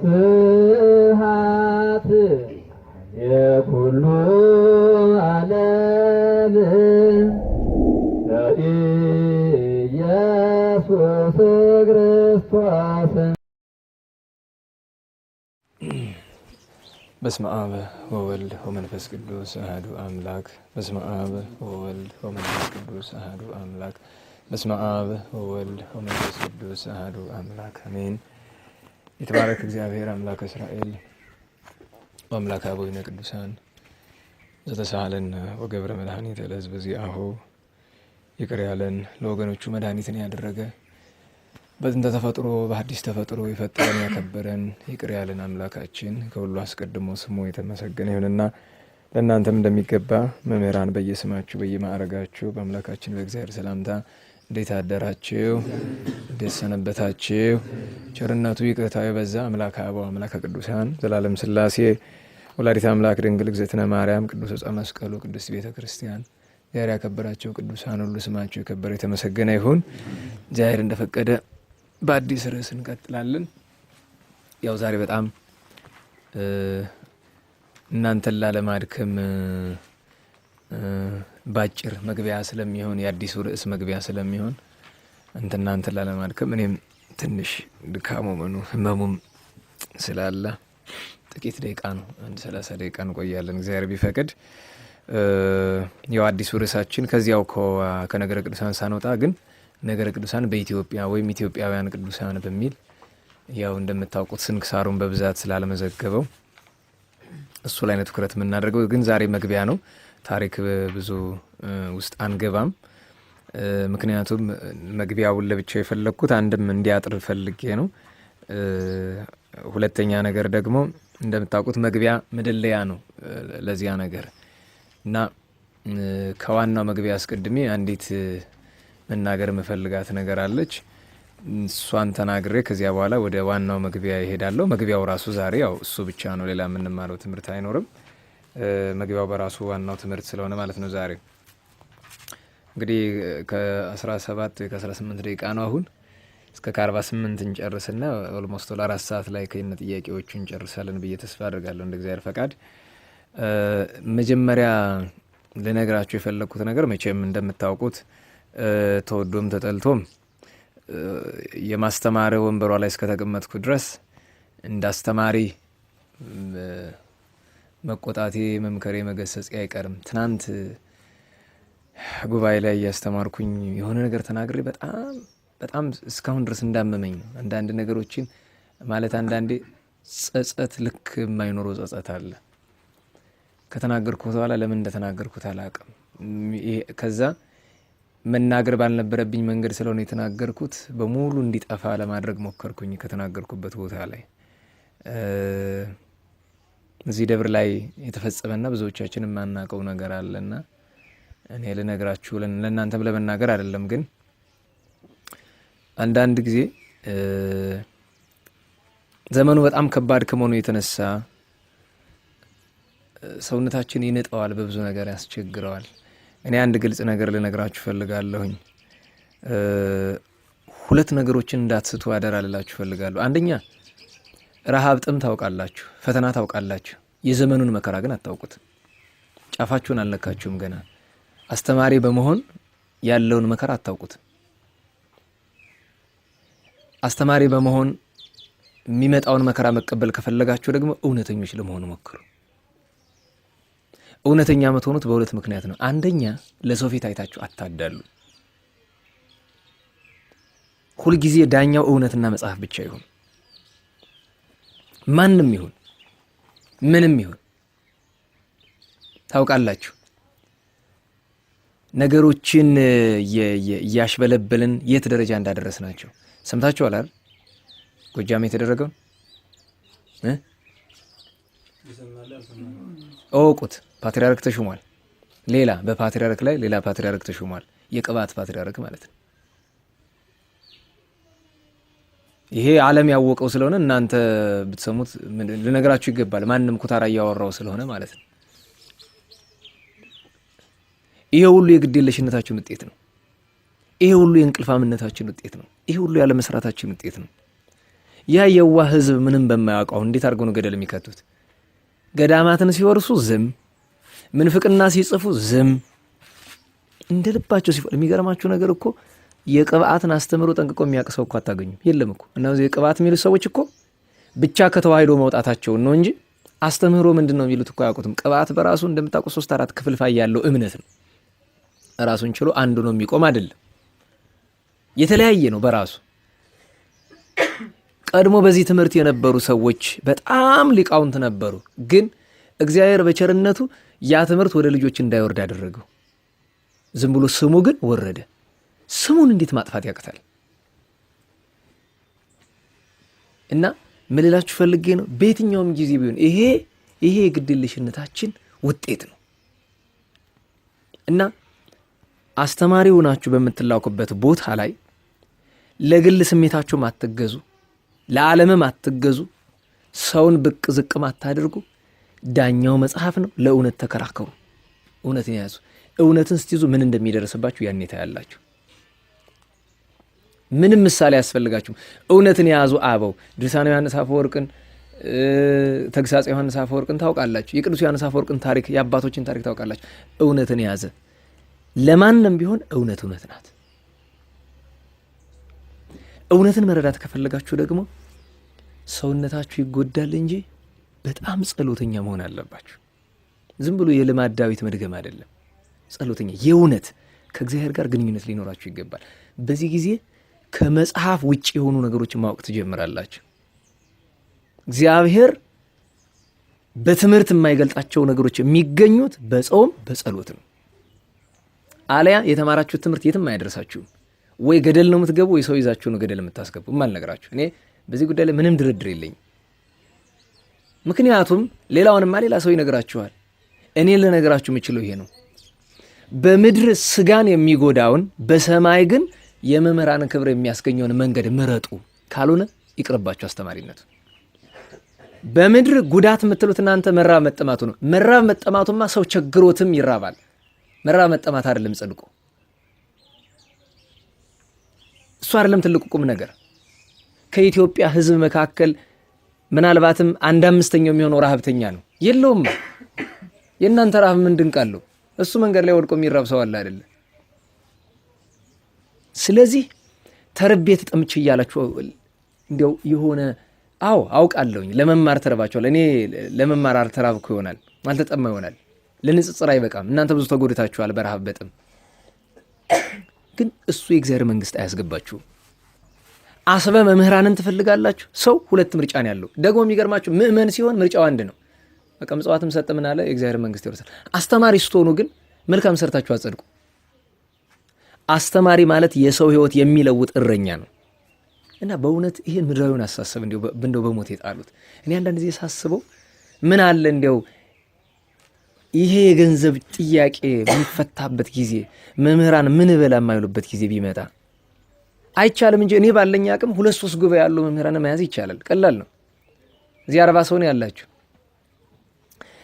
ስብሐት የኩሉ ዓለም ለኢየሱስ ክርስቶስ። በስመ አብ ወወልድ ወመንፈስ ቅዱስ አሐዱ አምላክ። በስመ አብ ወወልድ ወመንፈስ ቅዱስ አሐዱ አምላክ። በስመ አብ ወወልድ ወመንፈስ ቅዱስ አሐዱ አምላክ አሜን። የተባረክ እግዚአብሔር አምላክ እስራኤል ወአምላከ አበዊነ ቅዱሳን ዘተሳሃለነ ወገብረ መድኃኒተ ለሕዝበ ዚአሁ፣ ይቅር ያለን፣ ለወገኖቹ መድኃኒትን ያደረገ፣ በጥንተ ተፈጥሮ በአዲስ ተፈጥሮ የፈጠረን፣ ያከበረን፣ ይቅር ያለን አምላካችን ከሁሉ አስቀድሞ ስሙ የተመሰገነ ይሁንና ለእናንተም እንደሚገባ መምህራን በየስማችሁ በየማዕረጋችሁ በአምላካችን በእግዚአብሔር ሰላምታ እንዴት አደራችሁ? እንዴት ሰነበታችሁ? ቸርነቱ ይቅርታው የበዛ አምላከ አበው፣ አምላከ ቅዱሳን ዘላለም ሥላሴ፣ ወላዲተ አምላክ ድንግል እግዝእትነ ማርያም፣ ቅዱስ ዕፀ መስቀሉ፣ ቅድስት ቤተ ክርስቲያን፣ እግዚአብሔር ያከበራቸው ቅዱሳን ሁሉ ስማቸው የከበረ የተመሰገነ ይሁን። እግዚአብሔር እንደፈቀደ በአዲስ ርዕስ እንቀጥላለን። ያው ዛሬ በጣም እናንተን ላለማድከም ባጭር መግቢያ ስለሚሆን፣ የአዲሱ ርዕስ መግቢያ ስለሚሆን፣ እናንተን ላለማድከም፣ እኔም ትንሽ ድካሙ ምኑ ህመሙም ስላለ ጥቂት ደቂቃ ነው፣ አንድ 30 ደቂቃ እንቆያለን እግዚአብሔር ቢፈቅድ። ያው አዲሱ ርዕሳችን ከዚያው ከነገረ ቅዱሳን ሳንወጣ ግን ነገረ ቅዱሳን በኢትዮጵያ ወይም ኢትዮጵያውያን ቅዱሳን በሚል፣ ያው እንደምታውቁት ስንክሳሩን በብዛት ስላለመዘገበው እሱ ላይ ነው ትኩረት የምናደርገው። ግን ዛሬ መግቢያ ነው። ታሪክ ብዙ ውስጥ አንገባም። ምክንያቱም መግቢያውን ለብቻው የፈለግኩት አንድም እንዲያጥር ፈልጌ ነው። ሁለተኛ ነገር ደግሞ እንደምታውቁት መግቢያ መደለያ ነው ለዚያ ነገር፣ እና ከዋናው መግቢያ አስቀድሜ አንዲት መናገር የምፈልጋት ነገር አለች። እሷን ተናግሬ ከዚያ በኋላ ወደ ዋናው መግቢያ ይሄዳለሁ። መግቢያው ራሱ ዛሬ ያው እሱ ብቻ ነው፣ ሌላ የምንማረው ትምህርት አይኖርም። መግቢያው በራሱ ዋናው ትምህርት ስለሆነ ማለት ነው። ዛሬ እንግዲህ ከ17 ወይ ከ18 ደቂቃ ነው፣ አሁን እስከ ከ48 እንጨርስና almost ለ4 ሰዓት ላይ ከነ ጥያቄዎቹ እንጨርሳለን ብዬ ተስፋ አድርጋለሁ እንደ እግዚአብሔር ፈቃድ። መጀመሪያ ልነግራችሁ የፈለግኩት ነገር መቼም እንደምታውቁት ተወዶም ተጠልቶም የማስተማር ወንበሯ ላይ እስከተቀመጥኩ ድረስ እንደ አስተማሪ መቆጣቴ፣ መምከሬ፣ መገሰጼ አይቀርም። ትናንት ጉባኤ ላይ እያስተማርኩኝ የሆነ ነገር ተናግሬ በጣም በጣም እስካሁን ድረስ እንዳመመኝ ነው። አንዳንድ ነገሮችን ማለት አንዳንዴ ጸጸት፣ ልክ የማይኖረው ጸጸት አለ። ከተናገርኩት በኋላ ለምን እንደተናገርኩት አላውቅም። ከዛ መናገር ባልነበረብኝ መንገድ ስለሆነ የተናገርኩት በሙሉ እንዲጠፋ ለማድረግ ሞከርኩኝ። ከተናገርኩበት ቦታ ላይ እዚህ ደብር ላይ የተፈጸመና ብዙዎቻችን የማናውቀው ነገር አለና እኔ ልነግራችሁ ለእናንተም ለመናገር አይደለም፣ ግን አንዳንድ ጊዜ ዘመኑ በጣም ከባድ ከመሆኑ የተነሳ ሰውነታችን ይንጠዋል፣ በብዙ ነገር ያስቸግረዋል። እኔ አንድ ግልጽ ነገር ልነግራችሁ ፈልጋለሁኝ። ሁለት ነገሮችን እንዳትስቱ አደራ ልላችሁ ፈልጋለሁ። አንደኛ ረሃብ፣ ጥም ታውቃላችሁ፣ ፈተና ታውቃላችሁ። የዘመኑን መከራ ግን አታውቁት። ጫፋችሁን አልነካችሁም ገና። አስተማሪ በመሆን ያለውን መከራ አታውቁት። አስተማሪ በመሆን የሚመጣውን መከራ መቀበል ከፈለጋችሁ ደግሞ እውነተኞች ለመሆን ሞክሩ። እውነተኛ የምትሆኑት በሁለት ምክንያት ነው። አንደኛ ለሰው ፊት አይታችሁ አታዳሉ። ሁልጊዜ ዳኛው እውነትና መጽሐፍ ብቻ ይሁን። ማንም ይሁን ምንም ይሁን፣ ታውቃላችሁ፣ ነገሮችን እያሽበለበልን የት ደረጃ እንዳደረስናቸው ሰምታችኋል አይደል? ጎጃም የተደረገውን እወቁት። ፓትሪያርክ ተሹሟል። ሌላ በፓትሪያርክ ላይ ሌላ ፓትሪያርክ ተሹሟል። የቅባት ፓትሪያርክ ማለት ነው። ይሄ ዓለም ያወቀው ስለሆነ እናንተ ብትሰሙት ልነግራችሁ ይገባል። ማንም ኩታራ እያወራው ስለሆነ ማለት ነው። ይሄ ሁሉ የግዴለሽነታችን ውጤት ነው። ይሄ ሁሉ የእንቅልፋምነታችን ውጤት ነው። ይሄ ሁሉ ያለመስራታችን ውጤት ነው። ያ የዋህ ህዝብ ምንም በማያውቀው እንዴት አድርገው ነው ገደል የሚከቱት? ገዳማትን ሲወርሱ ዝም፣ ምንፍቅና ሲጽፉ ዝም፣ እንደ ልባቸው ሲፈ የሚገርማችሁ ነገር እኮ የቅብአትን አስተምሮ ጠንቅቆ የሚያውቅ ሰው እኮ አታገኙም። የለም እኮ እና የቅብአት የሚሉት ሰዎች እኮ ብቻ ከተዋህዶ መውጣታቸውን ነው እንጂ አስተምህሮ ምንድን ነው የሚሉት እኮ አያውቁትም። ቅብአት በራሱ እንደምታውቁ 3 4 ክፍልፋይ ያለው እምነት ነው። ራሱን ችሎ አንዱ ነው የሚቆም አይደለም፣ የተለያየ ነው በራሱ። ቀድሞ በዚህ ትምህርት የነበሩ ሰዎች በጣም ሊቃውንት ነበሩ። ግን እግዚአብሔር በቸርነቱ ያ ትምህርት ወደ ልጆች እንዳይወርድ አደረገው። ዝም ብሎ ስሙ ግን ወረደ። ስሙን እንዴት ማጥፋት ያቅታል? እና ምን ልላችሁ ፈልጌ ነው፣ በየትኛውም ጊዜ ቢሆን ይሄ የግድየለሽነታችን ውጤት ነው። እና አስተማሪ ሆናችሁ በምትላኩበት ቦታ ላይ ለግል ስሜታችሁም አትገዙ፣ ለዓለምም አትገዙ፣ ሰውን ብቅ ዝቅም አታድርጉ። ዳኛው መጽሐፍ ነው። ለእውነት ተከራከሩ፣ እውነትን ያዙ። እውነትን ስትይዙ ምን እንደሚደርስባችሁ ያኔ ታያላችሁ። ምንም ምሳሌ አያስፈልጋችሁም። እውነትን የያዙ አበው ድርሳነ ዮሐንስ አፈወርቅን፣ ተግሳጽ ዮሐንስ አፈወርቅን ታውቃላችሁ። የቅዱስ ዮሐንስ አፈወርቅን ታሪክ፣ የአባቶችን ታሪክ ታውቃላችሁ። እውነትን የያዘ ለማንም ቢሆን እውነት እውነት ናት። እውነትን መረዳት ከፈለጋችሁ ደግሞ ሰውነታችሁ ይጎዳል እንጂ በጣም ጸሎተኛ መሆን አለባችሁ። ዝም ብሎ የልማድ ዳዊት መድገም አይደለም። ጸሎተኛ የእውነት ከእግዚአብሔር ጋር ግንኙነት ሊኖራችሁ ይገባል። በዚህ ጊዜ ከመጽሐፍ ውጭ የሆኑ ነገሮችን ማወቅ ትጀምራላችሁ። እግዚአብሔር በትምህርት የማይገልጣቸው ነገሮች የሚገኙት በጾም በጸሎት ነው። አለያ የተማራችሁት ትምህርት የትም አያደርሳችሁም። ወይ ገደል ነው የምትገቡ፣ ወይ ሰው ይዛችሁ ነው ገደል የምታስገቡ። የማልነግራችሁ እኔ በዚህ ጉዳይ ላይ ምንም ድርድር የለኝም። ምክንያቱም ሌላውንማ ሌላ ሰው ይነግራችኋል። እኔ ልነግራችሁ የምችለው ይሄ ነው። በምድር ስጋን የሚጎዳውን በሰማይ ግን የመምህራንን ክብር የሚያስገኘውን መንገድ ምረጡ። ካልሆነ ይቅርባችሁ አስተማሪነቱ። በምድር ጉዳት የምትሉት እናንተ መራብ መጠማቱ ነው። መራብ መጠማቱማ ሰው ቸግሮትም ይራባል። መራብ መጠማት አይደለም ጽድቁ፣ እሱ አይደለም ትልቁ ቁም ነገር። ከኢትዮጵያ ሕዝብ መካከል ምናልባትም 1/5 የሚሆነው ረሃብተኛ ነው። የለውም። የእናንተ ረሃብ ምን ድንቅ አለው? እሱ መንገድ ላይ ወድቆ የሚራብ ሰው አለ አይደለ? ስለዚህ ተርቤ ተጠምቼ እያላችሁ እንዲያው የሆነ አዎ አውቃለሁኝ ለመማር ተርባችኋል። እኔ ለመማር አልተራብኩ ይሆናል አልተጠማ ይሆናል። ለንጽጽር አይበቃም። እናንተ ብዙ ተጎድታችኋል በረሃብ በጥም። ግን እሱ የእግዚአብሔር መንግስት አያስገባችሁም። አስበ መምህራንን ትፈልጋላችሁ። ሰው ሁለት ምርጫ ነው ያለው። ደግሞ የሚገርማችሁ ምእመን ሲሆን ምርጫው አንድ ነው። በቃ ምጽዋትም ሰጠ ምን አለ የእግዚአብሔር መንግስት ይወርሳል። አስተማሪ ስትሆኑ ግን መልካም ሰርታችሁ አጸድቁ። አስተማሪ ማለት የሰው ህይወት የሚለውጥ እረኛ ነው። እና በእውነት ይሄን ምድራዊውን አሳሰብ እንደው በሞት የጣሉት እኔ አንዳንድ ጊዜ ሳስበው ምን አለ እንዲያው ይሄ የገንዘብ ጥያቄ የሚፈታበት ጊዜ መምህራን ምን በላ የማይሉበት ጊዜ ቢመጣ አይቻልም እንጂ እኔ ባለኝ አቅም 2-3 ጉባኤ ያሉ መምህራን መያዝ ይቻላል። ቀላል ነው። እዚህ 40 ሰው ነው ያላችሁ።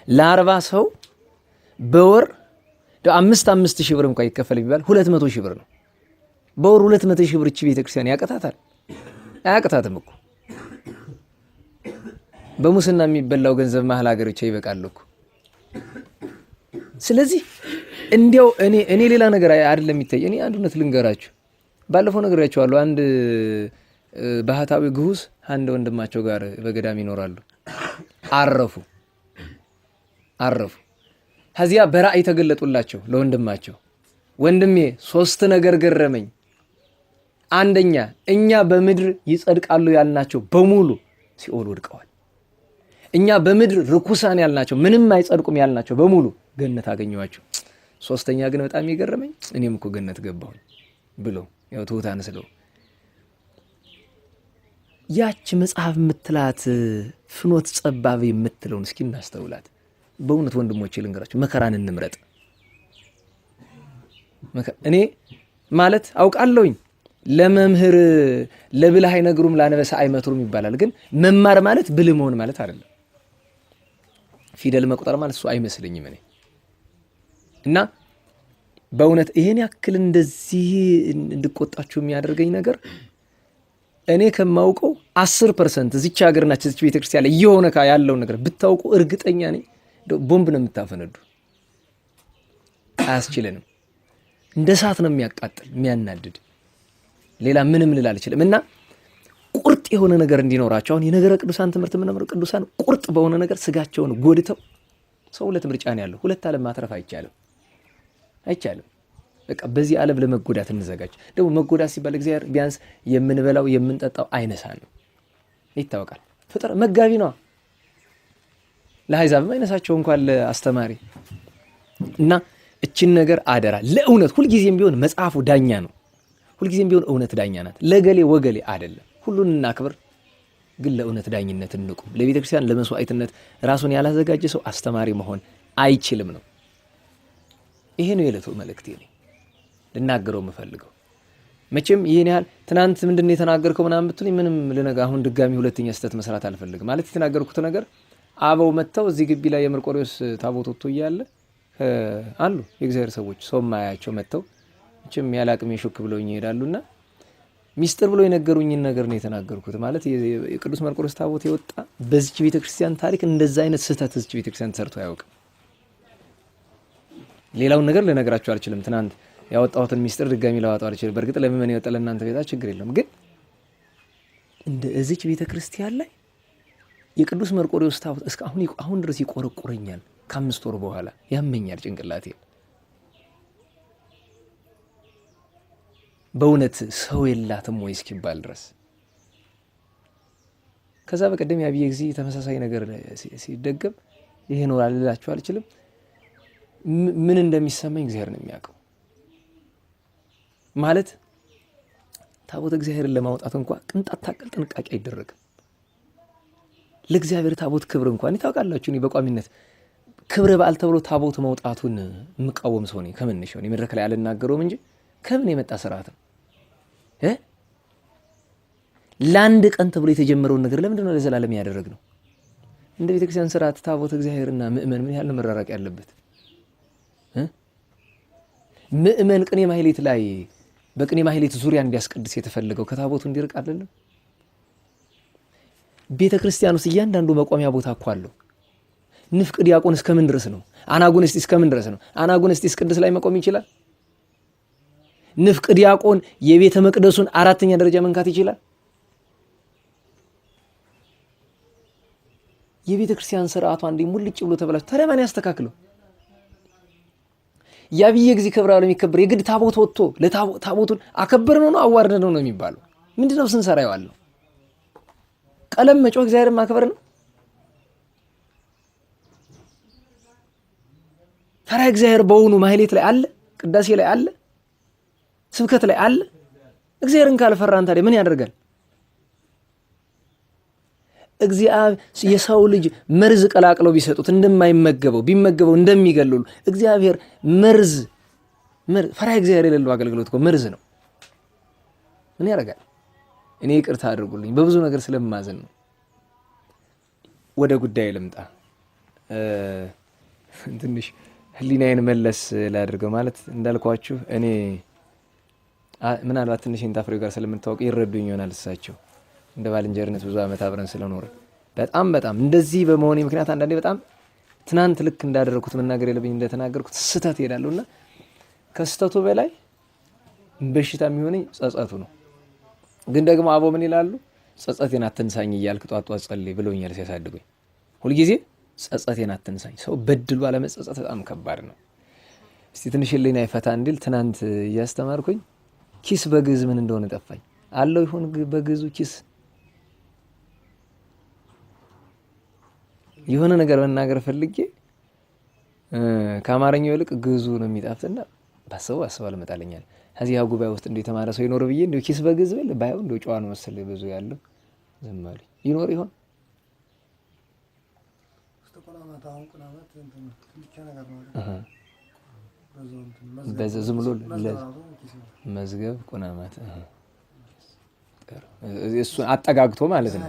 ለ40 ሰው በወር 5-5 ሺህ ብር እንኳን ይከፈል ቢባል 200 ሺህ ብር ነው። በወር 200 ሺህ ብር እቺ ቤተክርስቲያን ያቅታታል? አያቅታትም እኮ። በሙስና የሚበላው ገንዘብ መሀል ሀገር ብቻ ይበቃል እኮ። ስለዚህ እንዲያው እኔ ሌላ ነገር አይደለም የሚታይ። እኔ አንድ እውነት ልንገራችሁ። ባለፈው ነግሬያቸዋለሁ። አንድ ባህታዊ ግሁስ አንድ ወንድማቸው ጋር በገዳም ይኖራሉ። አረፉ። ከዚያ በራእይ ተገለጡላቸው ለወንድማቸው። ወንድሜ 3 ነገር ገረመኝ። አንደኛ እኛ በምድር ይጸድቃሉ ያልናቸው በሙሉ ሲኦል ወድቀዋል። እኛ በምድር ርኩሳን ያልናቸው ምንም አይጸድቁም ያልናቸው በሙሉ ገነት አገኘዋቸው። 3ኛ ግን በጣም የገረመኝ እኔም እኮ ገነት ገባሁኝ ብሎ ያው ትሑታን ስለው ያች መጽሐፍ የምትላት ፍኖት ጸባብ የምትለውን እስኪ እናስተውላት። በእውነት ወንድሞቼ ልንገራችሁ፣ መከራን እንምረጥ። እኔ ማለት አውቃለሁኝ ለመምህር ለብልህ አይነግሩም ለአንበሳ አይመትሩም ይባላል። ግን መማር ማለት ብልህ መሆን ማለት አይደለም። ፊደል መቁጠር ማለት እሱ አይመስለኝም እኔ እና በእውነት ይሄን ያክል እንደዚህ እንድቆጣችሁ የሚያደርገኝ ነገር እኔ ከማውቀው 10% እዚች ሀገርና እዚች ቤተክርስቲያን ላይ እየሆነ ያለውን ነገር ብታውቁ እርግጠኛ ነኝ ቦምብ ነው የምታፈነዱ። አያስችለንም። እንደ እሳት ነው የሚያቃጥል የሚያናድድ። ሌላ ምንም ልል አልችልም። እና ቁርጥ የሆነ ነገር እንዲኖራቸው አሁን የነገረ ቅዱሳን ትምህርት የምንምረው ቅዱሳን ቁርጥ በሆነ ነገር ስጋቸውን ጎድተው ሰው ሁለት ምርጫ ነው ያለው። ሁለት ዓለም ማትረፍ አይቻልም፣ አይቻልም። በቃ በዚህ ዓለም ለመጎዳት እንዘጋጅ። ደግሞ መጎዳት ሲባል እግዚአብሔር ቢያንስ የምንበላው የምንጠጣው አይነሳን ነው ይታወቃል። ፍጥር መጋቢ ነዋ። ለአሕዛብም አይነሳቸው እንኳን ለአስተማሪ እና እችን ነገር አደራ ለእውነት ሁልጊዜም ቢሆን መጽሐፉ ዳኛ ነው። ሁልጊዜም ቢሆን እውነት ዳኛ ናት። ለገሌ ወገሌ አይደለም። ሁሉን እናክብር፣ ግን ለእውነት ዳኝነት እንቁም። ለቤተ ክርስቲያን ለመስዋዕትነት ራሱን ያላዘጋጀ ሰው አስተማሪ መሆን አይችልም ነው። ይሄ ነው የዕለቱ መልእክቴ፣ እኔ ልናገረው የምፈልገው። መቼም ይህን ያህል ትናንት ምንድን ነው የተናገርከው ምናምን ብትሉኝ ምንም ልነጋ አሁን ድጋሚ ሁለተኛ ስህተት መስራት አልፈልግም። ማለት የተናገርኩት ነገር አበው መጥተው እዚህ ግቢ ላይ የመርቆሬዎስ ታቦት ወጥቶ እያለ አሉ የእግዚአብሔር ሰዎች ሰው ማያቸው መጥተው መቼም ያለ አቅሜ ሹክ ብለውኝ ይሄዳሉና ሚስጥር ብሎ የነገሩኝን ነገር ነው የተናገርኩት። ማለት የቅዱስ መርቆሬዎስ ታቦት የወጣ በዚች ቤተክርስቲያን ታሪክ እንደዛ አይነት ስህተት እዚች ቤተክርስቲያን ተሰርቶ አያውቅም። ሌላውን ነገር ልነግራችሁ አልችልም። ትናንት ያወጣሁትን ሚስጥር ድጋሚ ላወጣው አልችልም። በእርግጥ ለምእመን የወጣ ለእናንተ ቤታ ችግር የለም። ግን እንደ እዚች ቤተክርስቲያን ላይ የቅዱስ መርቆሬዎስ ታቦት እስከ አሁን ድረስ ይቆረቁረኛል። ከ5 ወር በኋላ ያመኛል ጭንቅላቴን። በእውነት ሰው የላትም ወይ እስኪባል ድረስ። ከዛ በቀደም የአብየ ጊዜ ተመሳሳይ ነገር ሲደገም ይሄ ነው ልላችሁ አልችልም። ምን እንደሚሰማኝ እግዚአብሔር ነው የሚያውቀው። ማለት ታቦተ እግዚአብሔርን ለማውጣት እንኳ ቅንጣት ታክል ጥንቃቄ አይደረግም። ለእግዚአብሔር ታቦት ክብር እንኳን ታውቃላችሁ፣ እኔ በቋሚነት ክብረ በዓል ተብሎ ታቦት መውጣቱን የምቃወም ሰው ነኝ። ከመነሻው እኔ መድረክ ላይ አልናገረውም እንጂ ከምን የመጣ ስርዓት ነው? ለአንድ ቀን ተብሎ የተጀመረውን ነገር ለምንድን ነው ለዘላለም ያደረግነው? እንደ ቤተክርስቲያን ስርዓት ታቦተ እግዚአብሔርና ምእመን ምን ያህል ነው መራራቅ ያለበት? ምእመን ቅኔ ማህሌት ላይ በቅኔ ማህሌት ዙሪያ እንዲያስቀድስ የተፈለገው ከታቦቱ እንዲርቅ አይደለም? ቤተ ክርስቲያን ውስጥ እያንዳንዱ መቆሚያ ቦታ እኮ አለው። ንፍቅ ዲያቆን እስከምን ድረስ ነው? አናጉንስጢስ እስከምን ድረስ ነው? አናጉንስጢስ ቅድስ ላይ መቆም ይችላል? ንፍቅ ዲያቆን የቤተ መቅደሱን 4ኛ ደረጃ መንካት ይችላል? የቤተ ክርስቲያን ስርዓቷ እንዲህ ሙልጭ ብሎ ተበላሽ። ታዲያ ማን ያስተካክለው? የአብየ ጊዜ ክብረ በዓል የሚከበር የግድ ታቦት ወጥቶ ለታቦቱን አከበርን ነው አዋርደን ነው የሚባለው? ምንድነው ስንሰራ የዋልነው? ቀለም መጮህ እግዚአብሔርን ማክበር ነው? ፈሪሃ እግዚአብሔር በውኑ ማህሌት ላይ አለ? ቅዳሴ ላይ አለ? ስብከት ላይ አለ? እግዚአብሔርን ካልፈራን ታዲያ ምን ያደርጋል? እግዚአብሔር የሰው ልጅ መርዝ ቀላቅለው ቢሰጡት እንደማይመገበው ቢመገበው እንደሚገሉሉ እግዚአብሔር መርዝ ፈሪሃ እግዚአብሔር የሌለው አገልግሎት እኮ መርዝ ነው። ምን ያደርጋል? እኔ ይቅርታ አድርጉልኝ በብዙ ነገር ስለማዘን ነው። ወደ ጉዳይ ልምጣ። ትንሽ ህሊናዬን መለስ ላድርገው። ማለት እንዳልኳችሁ እኔ ምናልባት ትንሽ ታፍሬው ጋር ስለምንታወቅ ይረዱኝ ይሆናል። እሳቸው እንደ ባልንጀርነት ብዙ ዓመት አብረን ስለኖርን በጣም በጣም እንደዚህ በመሆኔ ምክንያት አንዳንዴ በጣም ትናንት ልክ እንዳደረኩት መናገር የለብኝ እንደተናገርኩት ስህተት እሄዳለሁና ከስህተቱ በላይ በሽታ የሚሆነኝ ጸጸቱ ነው። ግን ደግሞ አቦ ምን ይላሉ? ጸጸቴን አትንሳኝ እያልክ ጧት ጧት ጸልይ ብለውኛል ሲያሳድጉኝ። ሁልጊዜ ጸጸቴን አትንሳኝ። ሰው በድሎ አለመጸጸት በጣም ከባድ ነው። እስቲ ትንሽ ህሊና ይፈታ እንዲል ትናንት እያስተማርኩኝ ኪስ በግዕዝ ምን እንደሆነ ጠፋኝ። አለው ይሆን በግዕዙ ኪስ? የሆነ ነገር መናገር ፈልጌ ከአማርኛው ይልቅ ግዕዙ ነው የሚጣፍጥና ባሰበው አስበው አልመጣልኛል። ከዚህ ጉባኤ ውስጥ እንደው የተማረ ሰው ይኖር ብዬ እንደው ኪስ በግዕዝ ብል ባየው እንደው ጨዋ ነው መሰለኝ ብዙ ያለው ዝም አሉኝ። ይኖር ይሆን? በዛ ዝም ብሎ መዝገብ ቁናማት እሱን አጠጋግቶ ማለት ነው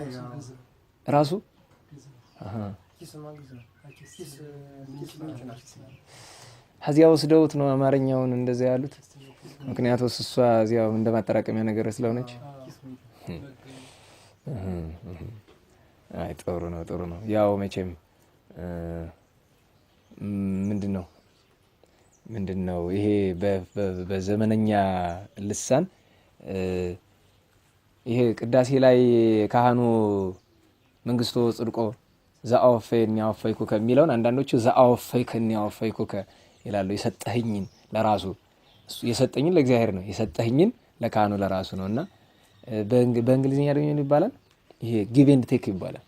ራሱ ከዚያ ወስደውት ነው አማርኛውን እንደዚያ ያሉት። ምክንያቱም እሷ እዚያው እንደ ማጠራቀሚያ ነገር ስለሆነች። አይ ጥሩ ነው፣ ጥሩ ነው። ያው መቼም ምንድን ነው ምንድን ነው ይሄ በዘመነኛ ልሳን ይሄ ቅዳሴ ላይ ካህኑ መንግስቶ ጽድቆ ዘአወፈይኒ አወፈይኩከ የሚለውን አንዳንዶቹ ዘአወፈይከኒ አወፈይኩከ ይላሉ። የሰጠኸኝን ለራሱ የሰጠኝን ለእግዚአብሔር ነው፣ የሰጠኸኝን ለካህኑ ለራሱ ነው። እና በእንግሊዝኛ ደግሞ ይባላል ይሄ give and take ይባላል።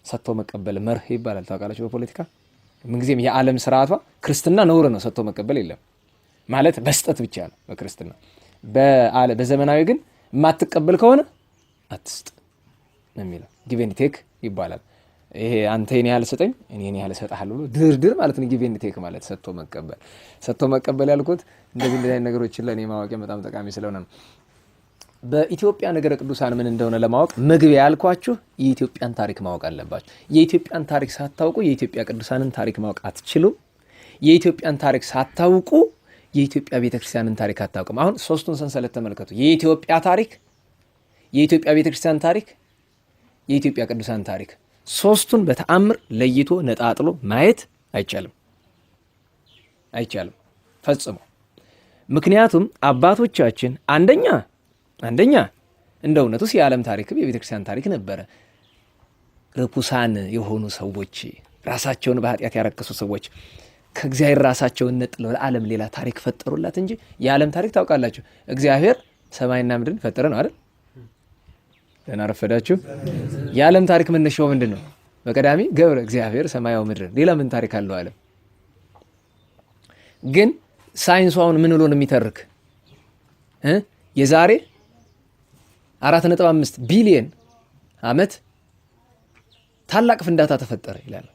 ሰጥቶ መቀበል መርህ ይባላል። ታውቃላችሁ በፖለቲካ ምንጊዜም የዓለም ስርዓቷ ክርስትና ነውር ነው። ሰጥቶ መቀበል የለም ማለት መስጠት ብቻ ነው በክርስትና። በዘመናዊ ግን የማትቀበል ከሆነ አትስጥ ነው የሚለው። Give and take ይባላል። ይሄ አንተ የኔ ያህል ስጠኝ እኔ የኔ ያህል እሰጥሃለሁ ብሎ ድርድር ማለት ነው። Give and take ማለት ሰጥቶ መቀበል። ሰጥቶ መቀበል ያልኩት እንደዚህ እንደዚህ አይነት ነገሮችን ለእኔ ማወቅ በጣም ጠቃሚ ስለሆነ ነው። በኢትዮጵያ ነገረ ቅዱሳን ምን እንደሆነ ለማወቅ መግቢያ ያልኳችሁ የኢትዮጵያን ታሪክ ማወቅ አለባችሁ። የኢትዮጵያን ታሪክ ሳታውቁ የኢትዮጵያ ቅዱሳንን ታሪክ ማወቅ አትችሉም። የኢትዮጵያን ታሪክ ሳታውቁ የኢትዮጵያ ቤተክርስቲያንን ታሪክ አታውቅም። አሁን ሶስቱን ሰንሰለት ተመልከቱ። የኢትዮጵያ ታሪክ፣ የኢትዮጵያ ቤተክርስቲያን ታሪክ፣ የኢትዮጵያ ቅዱሳን ታሪክ። ሶስቱን በተአምር ለይቶ ነጣጥሎ ማየት አይቻልም፣ አይቻልም ፈጽሞ። ምክንያቱም አባቶቻችን አንደኛ እንደ እውነቱስ የዓለም ታሪክም የቤተክርስቲያን ታሪክ ነበረ። ርኩሳን የሆኑ ሰዎች፣ ራሳቸውን በኃጢአት ያረከሱ ሰዎች ከእግዚአብሔር ራሳቸውን ነጥለው ለዓለም ሌላ ታሪክ ፈጠሩላት እንጂ የዓለም ታሪክ ታውቃላችሁ፣ እግዚአብሔር ሰማይና ምድርን ፈጠረ ነው አይደል? ደህና ረፈዳችሁ። የዓለም ታሪክ መነሻው ምንድን ነው? በቀዳሚ ገብረ እግዚአብሔር ሰማያዊ ምድርን። ሌላ ምን ታሪክ አለው ዓለም? ግን ሳይንሱ አሁን ምን ብሎ ነው የሚተርክ? የዛሬ 4.5 ቢሊየን ዓመት ታላቅ ፍንዳታ ተፈጠረ ይላል።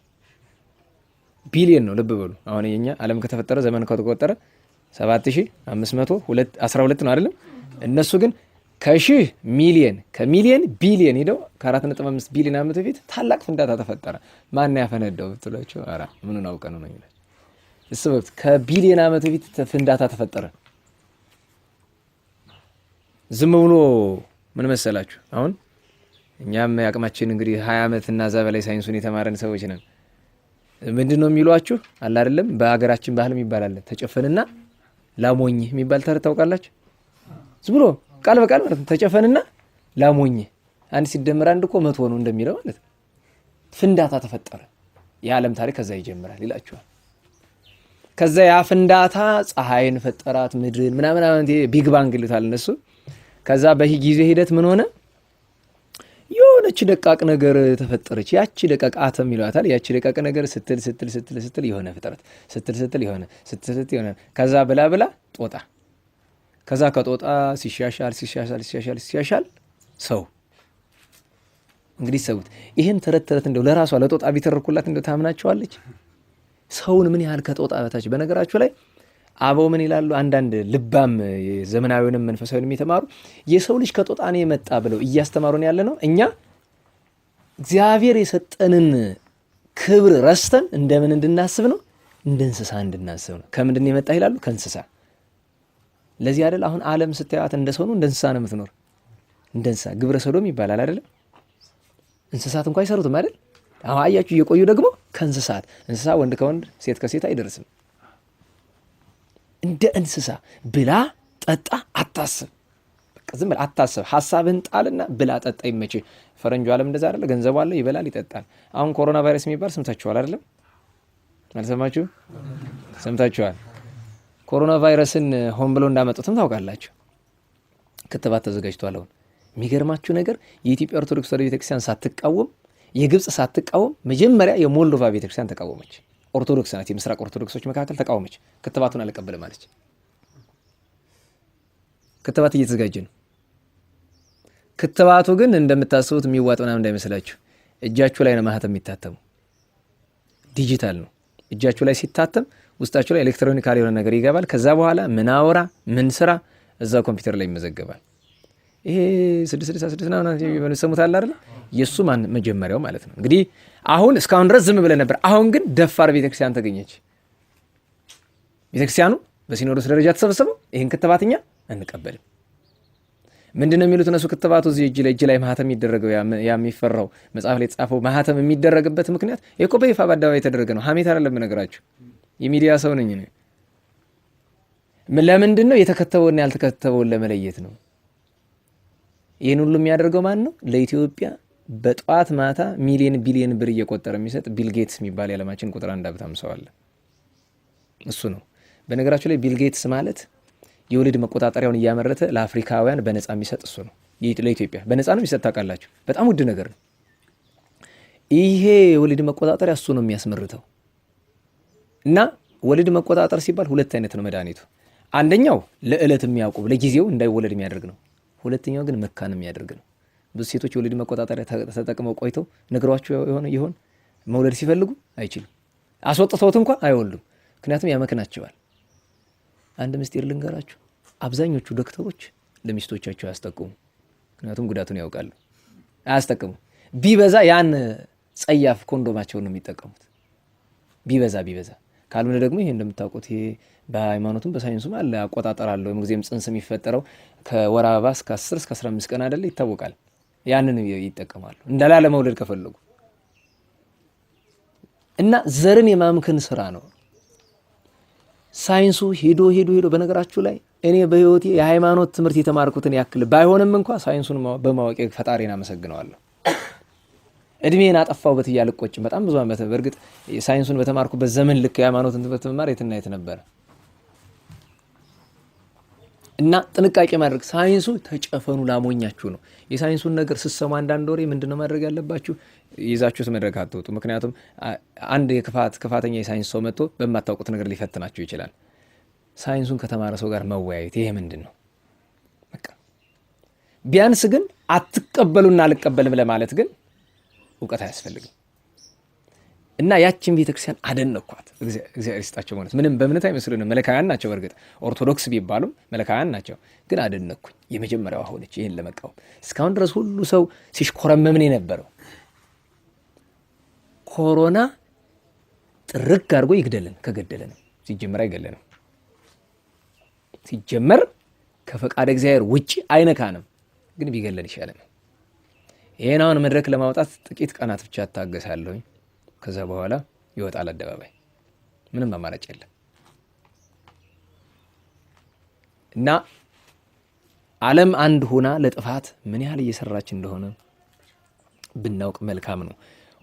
ቢሊየን ነው፣ ልብ በሉ። አሁን የኛ ዓለም ከተፈጠረ ዘመን ከተቆጠረ 7512 ነው አይደለም? እነሱ ግን ከሺህ ሚሊየን ከሚሊየን ቢሊየን ሄደው ከ4.5 ቢሊየን ዓመት በፊት ታላቅ ፍንዳታ ተፈጠረ። ማን ያፈነዳው ብትሏቸው፣ ኧረ ምኑን አውቀ ነው ነው የሚላቸው። እስበት ከቢሊየን ዓመት በፊት ፍንዳታ ተፈጠረ። ዝም ብሎ ምን መሰላችሁ፣ አሁን እኛም የአቅማችን እንግዲህ 20 ዓመት እና እዛ በላይ ሳይንሱን የተማረን ሰዎች ነን። ምንድን ነው የሚሏችሁ አለ አይደለም፣ በሀገራችን ባህልም ይባላል ተጨፈንና ላሞኝህ የሚባል ተረት ታውቃላችሁ? ዝም ብሎ ቃል በቃል ማለት ነው። ተጨፈንና ላሞኝህ፣ አንድ ሲደመር አንድ እኮ 100 ነው እንደሚለው ማለት ነው። ፍንዳታ ተፈጠረ፣ የዓለም ታሪክ ከዛ ይጀምራል ይላችኋል። ከዛ ያ ፍንዳታ ፀሐይን ፈጠራት፣ ምድርን ምናምን፣ Big Bang ይሉታል እነሱ። ከዛ በጊዜ ሂደት ምን ሆነ? የሆነች ደቃቅ ነገር ተፈጠረች። ያቺ ደቃቅ አተም ይሏታል። ያቺ ደቃቅ ነገር ስትል ስትል ስትል ስትል የሆነ ፍጥረት ስትል ስትል የሆነ ስትል ስትል የሆነ ከዛ ብላ ብላ ጦጣ፣ ከዛ ከጦጣ ሲሻሻል ሲሻሻል ሲሻሻል ሲሻሻል ሰው። እንግዲህ ሰውት ይህን ተረት ተረት እንደው ለራሷ ለጦጣ ቢተርኩላት እንደው ታምናቸዋለች? ሰውን ምን ያህል ከጦጣ በታች። በነገራችሁ ላይ አበው ምን ይላሉ? አንዳንድ ልባም ዘመናዊውንም መንፈሳዊንም የተማሩ የሰው ልጅ ከጦጣ ነው የመጣ ብለው እያስተማሩን ያለ ነው። እኛ እግዚአብሔር የሰጠንን ክብር ረስተን እንደምን እንድናስብ ነው? እንደ እንስሳ እንድናስብ ነው። ከምንድን ነው የመጣ ይላሉ? ከእንስሳ። ለዚህ አይደል አሁን ዓለም ስታያት እንደ ሰው ነው እንደ እንስሳ ነው የምትኖር። እንደ እንስሳ ግብረ ሰዶም ይባላል አይደለም? እንስሳት እንኳን አይሰሩትም አይደል? አሁን አያችሁ እየቆዩ ደግሞ ከእንስሳት እንስሳ ወንድ ከወንድ ሴት ከሴት አይደርስም። እንደ እንስሳ ብላ ጠጣ አታስብ። በቃ ዝም ብለህ አታስብ። ሀሳብህን ጣልና ብላ ጠጣ ይመችህ። ፈረንጁ ዓለም እንደዛ አይደለ? ገንዘቡ አለ፣ ይበላል፣ ይጠጣል። አሁን ኮሮና ቫይረስ የሚባል ሰምታችኋል አይደለም? አልሰማችሁ? ሰምታችኋል። ኮሮና ቫይረስን ሆን ብለው እንዳመጡትም ታውቃላችሁ። ክትባት ተዘጋጅቷል። አሁን የሚገርማችሁ ነገር የኢትዮጵያ ኦርቶዶክስ ተዋሕዶ ቤተክርስቲያን ሳትቃወም፣ የግብጽ ሳትቃወም መጀመሪያ የሞልዶቫ ቤተክርስቲያን ተቃወመች። ኦርቶዶክስ ናት። የምስራቅ ኦርቶዶክሶች መካከል ተቃወመች። ክትባቱን አልቀበልም አለች። ክትባት እየተዘጋጀ ነው። ክትባቱ ግን እንደምታስቡት የሚዋጥ ምናምን እንዳይመስላችሁ። እጃችሁ ላይ ነው ማህተም የሚታተሙ። ዲጂታል ነው። እጃችሁ ላይ ሲታተም ውስጣችሁ ላይ electronical የሆነ ነገር ይገባል። ከዛ በኋላ ምን አወራ ምን ስራ እዛ ኮምፒውተር ላይ ይመዘገባል። ይሄ 666 ምናምን ሰሙታል አይደል? የእሱ ማን መጀመሪያው ማለት ነው። እንግዲህ አሁን እስካሁን ድረስ ዝም ብለን ነበር። አሁን ግን ደፋር ቤተክርስቲያን ተገኘች። ቤተክርስቲያኑ በሲኖዶስ ደረጃ ተሰበሰበው። ይህን ክትባት እኛ አንቀበልም። ምንድን ነው የሚሉት እነሱ? ክትባቱ እዚህ እጅ ላይ ማህተም የሚደረገው፣ ያ የሚፈራው መጽሐፍ ላይ የተጻፈው ማህተም የሚደረግበት ምክንያት ይህ እኮ በይፋ በአደባባይ የተደረገ ነው። ሀሜት አይደለም የምነግራችሁ፣ የሚዲያ ሰው ነኝ እኔ። ለምንድን ነው? የተከተበውና ያልተከተበውን ለመለየት ነው። ይህን ሁሉ የሚያደርገው ማን ነው? ለኢትዮጵያ በጠዋት ማታ ሚሊዮን ቢሊዮን ብር እየቆጠረ የሚሰጥ ቢል ጌትስ የሚባል የዓለማችን ቁጥር አንድ ሀብታም ሰው አለ። እሱ ነው። በነገራችሁ ላይ ቢል ጌትስ ማለት የወሊድ መቆጣጠሪያውን እያመረተ ለአፍሪካውያን በነፃ የሚሰጥ እሱ ነው። ለኢትዮጵያ በነፃ ነው የሚሰጥ፣ ታውቃላችሁ። በጣም ውድ ነገር ነው። ይሄ የወሊድ መቆጣጠሪያ እሱ ነው የሚያስመርተው። እና ወሊድ መቆጣጠር ሲባል ሁለት አይነት ነው መድኃኒቱ። አንደኛው ለዕለት የሚያውቁ ለጊዜው እንዳይወለድ የሚያደርግ ነው። ሁለተኛው ግን መካን የሚያደርግ ነው። ብዙ ሴቶች የወሊድ መቆጣጠሪያ ተጠቅመው ቆይተው ነግሯቸው የሆነ ይሆን መውለድ ሲፈልጉ አይችሉም። አስወጥተውት እንኳ አይወልዱም። ምክንያቱም ያመክናቸዋል። አንድ ምስጢር ልንገራችሁ። አብዛኞቹ ዶክተሮች ለሚስቶቻቸው አያስጠቅሙ። ምክንያቱም ጉዳቱን ያውቃሉ። አያስጠቅሙ። ቢበዛ ያን ጸያፍ ኮንዶማቸውን ነው የሚጠቀሙት። ቢበዛ ቢበዛ፣ ካልሆነ ደግሞ ይሄ እንደምታውቁት ይሄ በሃይማኖቱም በሳይንሱም አለ፣ አቆጣጠር አለው። ጊዜም ጽንስ የሚፈጠረው ከወር አበባ እስከ 10 እስከ 15 ቀን አይደለ ይታወቃል። ያንን ይጠቀማሉ እንዳላ ለመውለድ ከፈለጉ። እና ዘርን የማምከን ስራ ነው። ሳይንሱ ሄዶ ሄዶ ሄዶ፣ በነገራችሁ ላይ እኔ በህይወቴ የሃይማኖት ትምህርት የተማርኩትን ያክል ባይሆንም እንኳ ሳይንሱን በማወቄ ፈጣሪን አመሰግነዋለሁ። እድሜን አጠፋሁበት እያልቆጭም በጣም ብዙ ዓመት፣ በእርግጥ ሳይንሱን በተማርኩበት ዘመን ልክ የሃይማኖትን ትምህርት መማር የትና የት ነበረ። እና ጥንቃቄ ማድረግ፣ ሳይንሱ ተጨፈኑ ላሞኛችሁ ነው። የሳይንሱን ነገር ስትሰሙ አንዳንድ ወሬ ምንድነው ማድረግ ያለባችሁ? ይዛችሁት መድረክ አትወጡ። ምክንያቱም አንድ የክፋት ክፋተኛ የሳይንስ ሰው መጥቶ በማታውቁት ነገር ሊፈትናችሁ ይችላል። ሳይንሱን ከተማረ ሰው ጋር መወያየት፣ ይሄ ምንድን ነው? በቃ ቢያንስ ግን አትቀበሉና አልቀበልም ለማለት ግን እውቀት አያስፈልግም። እና ያችን ቤተክርስቲያን አደነኳት። እግዚአብሔር ይስጣቸው። ማለት ምንም በእምነት አይመስሉንም፣ መለካውያን ናቸው። በእርግጥ ኦርቶዶክስ ቢባሉም መለካውያን ናቸው። ግን አደነኩኝ። የመጀመሪያዋ ሆነች ይህን ለመቃወም። እስካሁን ድረስ ሁሉ ሰው ሲሽኮረመምን የነበረው ኮሮና ጥርግ አድርጎ ይግደልን፣ ከገደለንም ሲጀመር አይገለንም። ሲጀመር ከፈቃደ እግዚአብሔር ውጭ አይነካንም፣ ግን ቢገለን ይሻለናል። ይሄን አሁን መድረክ ለማውጣት ጥቂት ቀናት ብቻ እታገሳለሁኝ። ከዛ በኋላ ይወጣል አደባባይ። ምንም አማራጭ የለም። እና ዓለም አንድ ሆና ለጥፋት ምን ያህል እየሰራች እንደሆነ ብናውቅ መልካም ነው።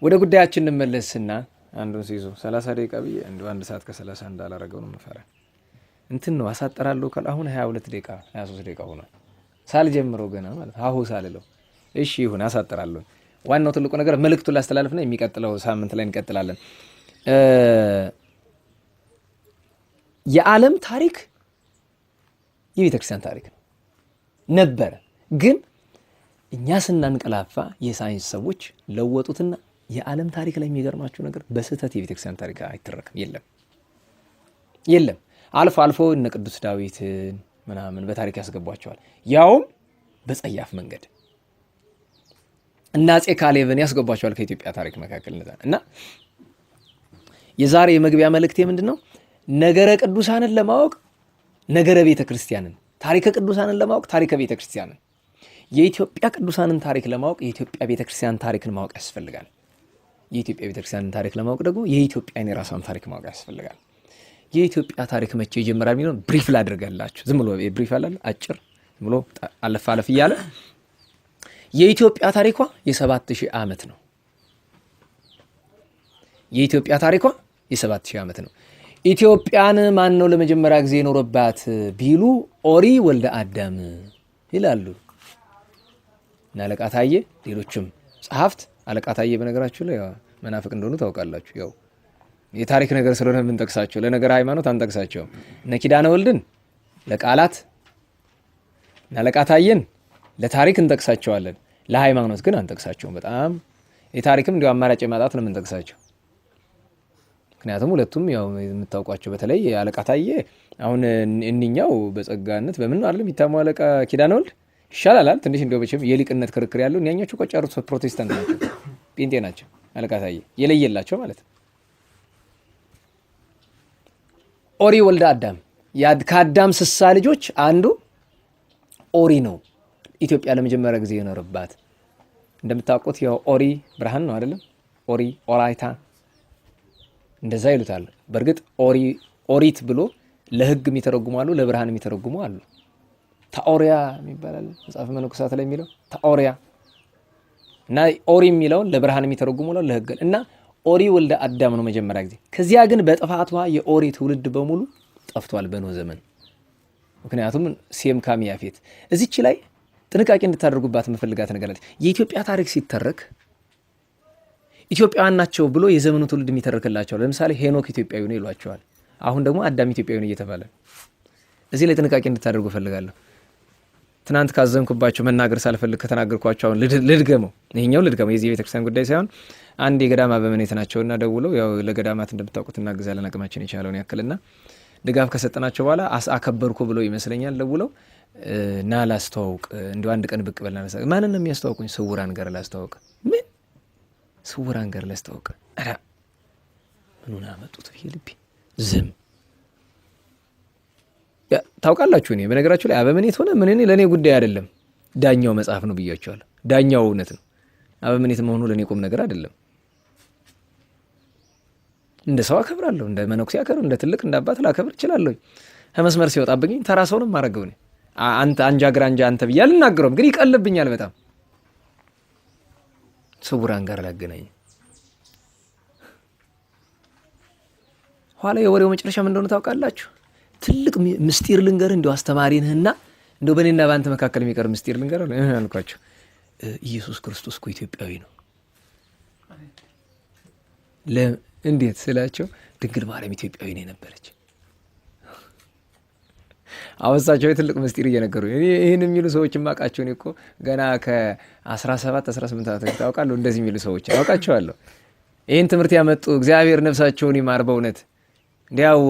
ወደ ጉዳያችን እንመለስና አንዱን ሲይዙ 30 ደቂቃ ብዬ እንደው 1 ሰዓት ከ30 እንዳላረገው ነው የምፈራ። እንትን ነው፣ አሳጠራለሁ ካል አሁን 22 ደቂቃ፣ 23 ደቂቃ ሆኗል። ሳልጀምረው ገና ማለት አሁ ሳልለው። እሺ ይሁን፣ አሳጥራለሁ። ዋናው ትልቁ ነገር መልእክቱን ላስተላልፍና የሚቀጥለው ሳምንት ላይ እንቀጥላለን። የዓለም ታሪክ የቤተ ክርስቲያን ታሪክ ነው ነበረ። ግን እኛ ስናንቀላፋ የሳይንስ ሰዎች ለወጡትና የዓለም ታሪክ ላይ የሚገርማችሁ ነገር በስህተት የቤተ ክርስቲያን ታሪክ አይተረክም። የለም የለም። አልፎ አልፎ እነ ቅዱስ ዳዊትን ምናምን በታሪክ ያስገቧቸዋል፣ ያውም በጸያፍ መንገድ። እና አፄ ካሌብን ያስገቧቸዋል ከኢትዮጵያ ታሪክ መካከል። እና የዛሬ የመግቢያ መልእክቴ ምንድን ነው? ነገረ ቅዱሳንን ለማወቅ ነገረ ቤተ ክርስቲያንን፣ ታሪከ ቅዱሳንን ለማወቅ ታሪከ ቤተ ክርስቲያንን፣ የኢትዮጵያ ቅዱሳንን ታሪክ ለማወቅ የኢትዮጵያ ቤተ ክርስቲያን ታሪክን ማወቅ ያስፈልጋል። የኢትዮጵያ ቤተ ክርስቲያንን ታሪክ ለማወቅ ደግሞ የኢትዮጵያን የራሷን ታሪክ ማወቅ ያስፈልጋል። የኢትዮጵያ ታሪክ መቼ ይጀምራል የሚለውን brief ላድርገላችሁ። ዝም ብሎ brief አላለ፣ አጭር፣ ዝም ብሎ አለፍ አለፍ እያለ። የኢትዮጵያ ታሪኳ የ7,000 ዓመት ነው። የኢትዮጵያ ታሪኳ የ7,000 ዓመት ነው። ኢትዮጵያን ማን ነው ለመጀመሪያ ጊዜ የኖረባት ቢሉ ኦሪ ወልደ አዳም ይላሉ እና አለቃ ታዬ፣ ሌሎችም ጸሐፍት። አለቃ ታዬ በነገራችሁ ላይ መናፍቅ እንደሆኑ ታውቃላችሁ። ያው የታሪክ ነገር ስለሆነ የምንጠቅሳቸው፣ ለነገር ሃይማኖት አንጠቅሳቸውም። እነ ኪዳነ ወልድን ለቃላት እና አለቃ ታዬን ለታሪክ እንጠቅሳቸዋለን። ለሃይማኖት ግን አንጠቅሳቸውም። በጣም የታሪክም እንዲሁ አማራጭ የማጣት ነው የምንጠቅሳቸው። ምክንያቱም ሁለቱም ያው የምታውቋቸው፣ በተለይ አለቃ ታዬ፣ አሁን እኒኛው በጸጋነት በምን አይደለም የሚታማው፣ አለቃ ኪዳነ ወልድ ይሻላል ትንሽ እንዲያው መቼም የሊቅነት ክርክር ያለው። እኒያኞቹ እኮ ጨርሶ ፕሮቴስታንት ናቸው፣ ጴንጤ ናቸው። አለቃ ታዬ የለየላቸው ማለት ነው። ኦሪ ወልደ አዳም፣ ከአዳም 60 ልጆች አንዱ ኦሪ ነው። ኢትዮጵያ ለመጀመሪያ ጊዜ የኖረባት እንደምታውቁት ያው ኦሪ ብርሃን ነው አይደለም? ኦሪ ኦራይታ እንደዛ ይሉታል። በእርግጥ ኦሪ ኦሪት ብሎ ለሕግ የሚተረጉሙ አሉ፣ ለብርሃን የሚተረጉሙ አሉ። ታኦሪያ የሚባላል መጽሐፈ መነኮሳት ላይ የሚለው ታኦሪያ እና ኦሪ የሚለውን ለብርሃን የሚተረጉሙ ለሕግ እና ኦሪ ወልደ አዳም ነው መጀመሪያ ጊዜ። ከዚያ ግን በጥፋቷ የኦሪ ትውልድ በሙሉ ጠፍቷል በኖህ ዘመን። ምክንያቱም ሴም ካም ያፌት። እዚች ላይ ጥንቃቄ እንድታደርጉባት የምፈልጋት ነገር አለች። የኢትዮጵያ ታሪክ ሲተረክ ኢትዮጵያውያን ናቸው ብሎ የዘመኑ ትውልድ የሚተርክላቸው ለምሳሌ ሄኖክ ኢትዮጵያዊ ነው ይሏቸዋል። አሁን ደግሞ አዳም ኢትዮጵያዊ ነው እየተባለ እዚህ ላይ ጥንቃቄ እንድታደርጉ እፈልጋለሁ። ትናንት ካዘንኩባቸው መናገር ሳልፈልግ ከተናገርኳቸው አሁን ልድገመው፣ ይሄኛው ልድገመው። የዚህ የቤተክርስቲያን ጉዳይ ሳይሆን አንድ የገዳማ በመኔት ናቸውና ደውለው ያው ለገዳማት እንደምታውቁት እናግዛለን አቅማችን የቻለውን ያክልና ድጋፍ ከሰጠናቸው በኋላ አከበርኩ ብለው ይመስለኛል ደውለው ና ላስተዋውቅ፣ እንዲሁ አንድ ቀን ብቅ በልና ማንን ነው የሚያስተዋውቁኝ? ስውራን ጋር ላስተዋውቅ። ምን ስውራን ጋር ላስተዋውቅ? ኧረ ምኑን አመጡት ብዬ ልቤ ዝም። ታውቃላችሁ፣ እኔ በነገራችሁ ላይ አበምኔት ሆነ ምን ለእኔ ጉዳይ አይደለም። ዳኛው መጽሐፍ ነው ብያቸዋለሁ። ዳኛው እውነት ነው። አበምኔት መሆኑ ለእኔ ቁም ነገር አይደለም። እንደ ሰው አከብራለሁ፣ እንደ መነኩሴ አከብር፣ እንደ ትልቅ እንደ አባት ላከብር እችላለሁ። ከመስመር ሲወጣብኝ ተራ ሰው ነው የማደርገው። እኔ አንተ አንጃ ግራንጃ አንተ ብዬ አልናገረውም፣ ግን ይቀልብኛል በጣም። ስውራን ጋር ላገናኝ ኋላ የወሬው መጨረሻ ምን እንደሆነ ታውቃላችሁ? ትልቅ ምስጢር ልንገር፣ እንደው አስተማሪ ነህና እንደው በእኔና በአንተ መካከል የሚቀር ምስጢር ልንገር አልኳቸው። ኢየሱስ ክርስቶስ እኮ ኢትዮጵያዊ ነው። እንዴት ስላቸው፣ ድንግል ማርያም ኢትዮጵያዊ ነው የነበረች። አሁን እሳቸው ትልቅ ምስጢር እየነገሩ ይህን የሚሉ ሰዎች የማውቃቸው እኔ እኮ ገና ከ17 18 ዓመት በፊት አውቃለሁ። እንደዚህ የሚሉ ሰዎች አውቃቸዋለሁ። ይህን ትምህርት ያመጡ እግዚአብሔር ነፍሳቸውን ይማር። በእውነት እንዲያው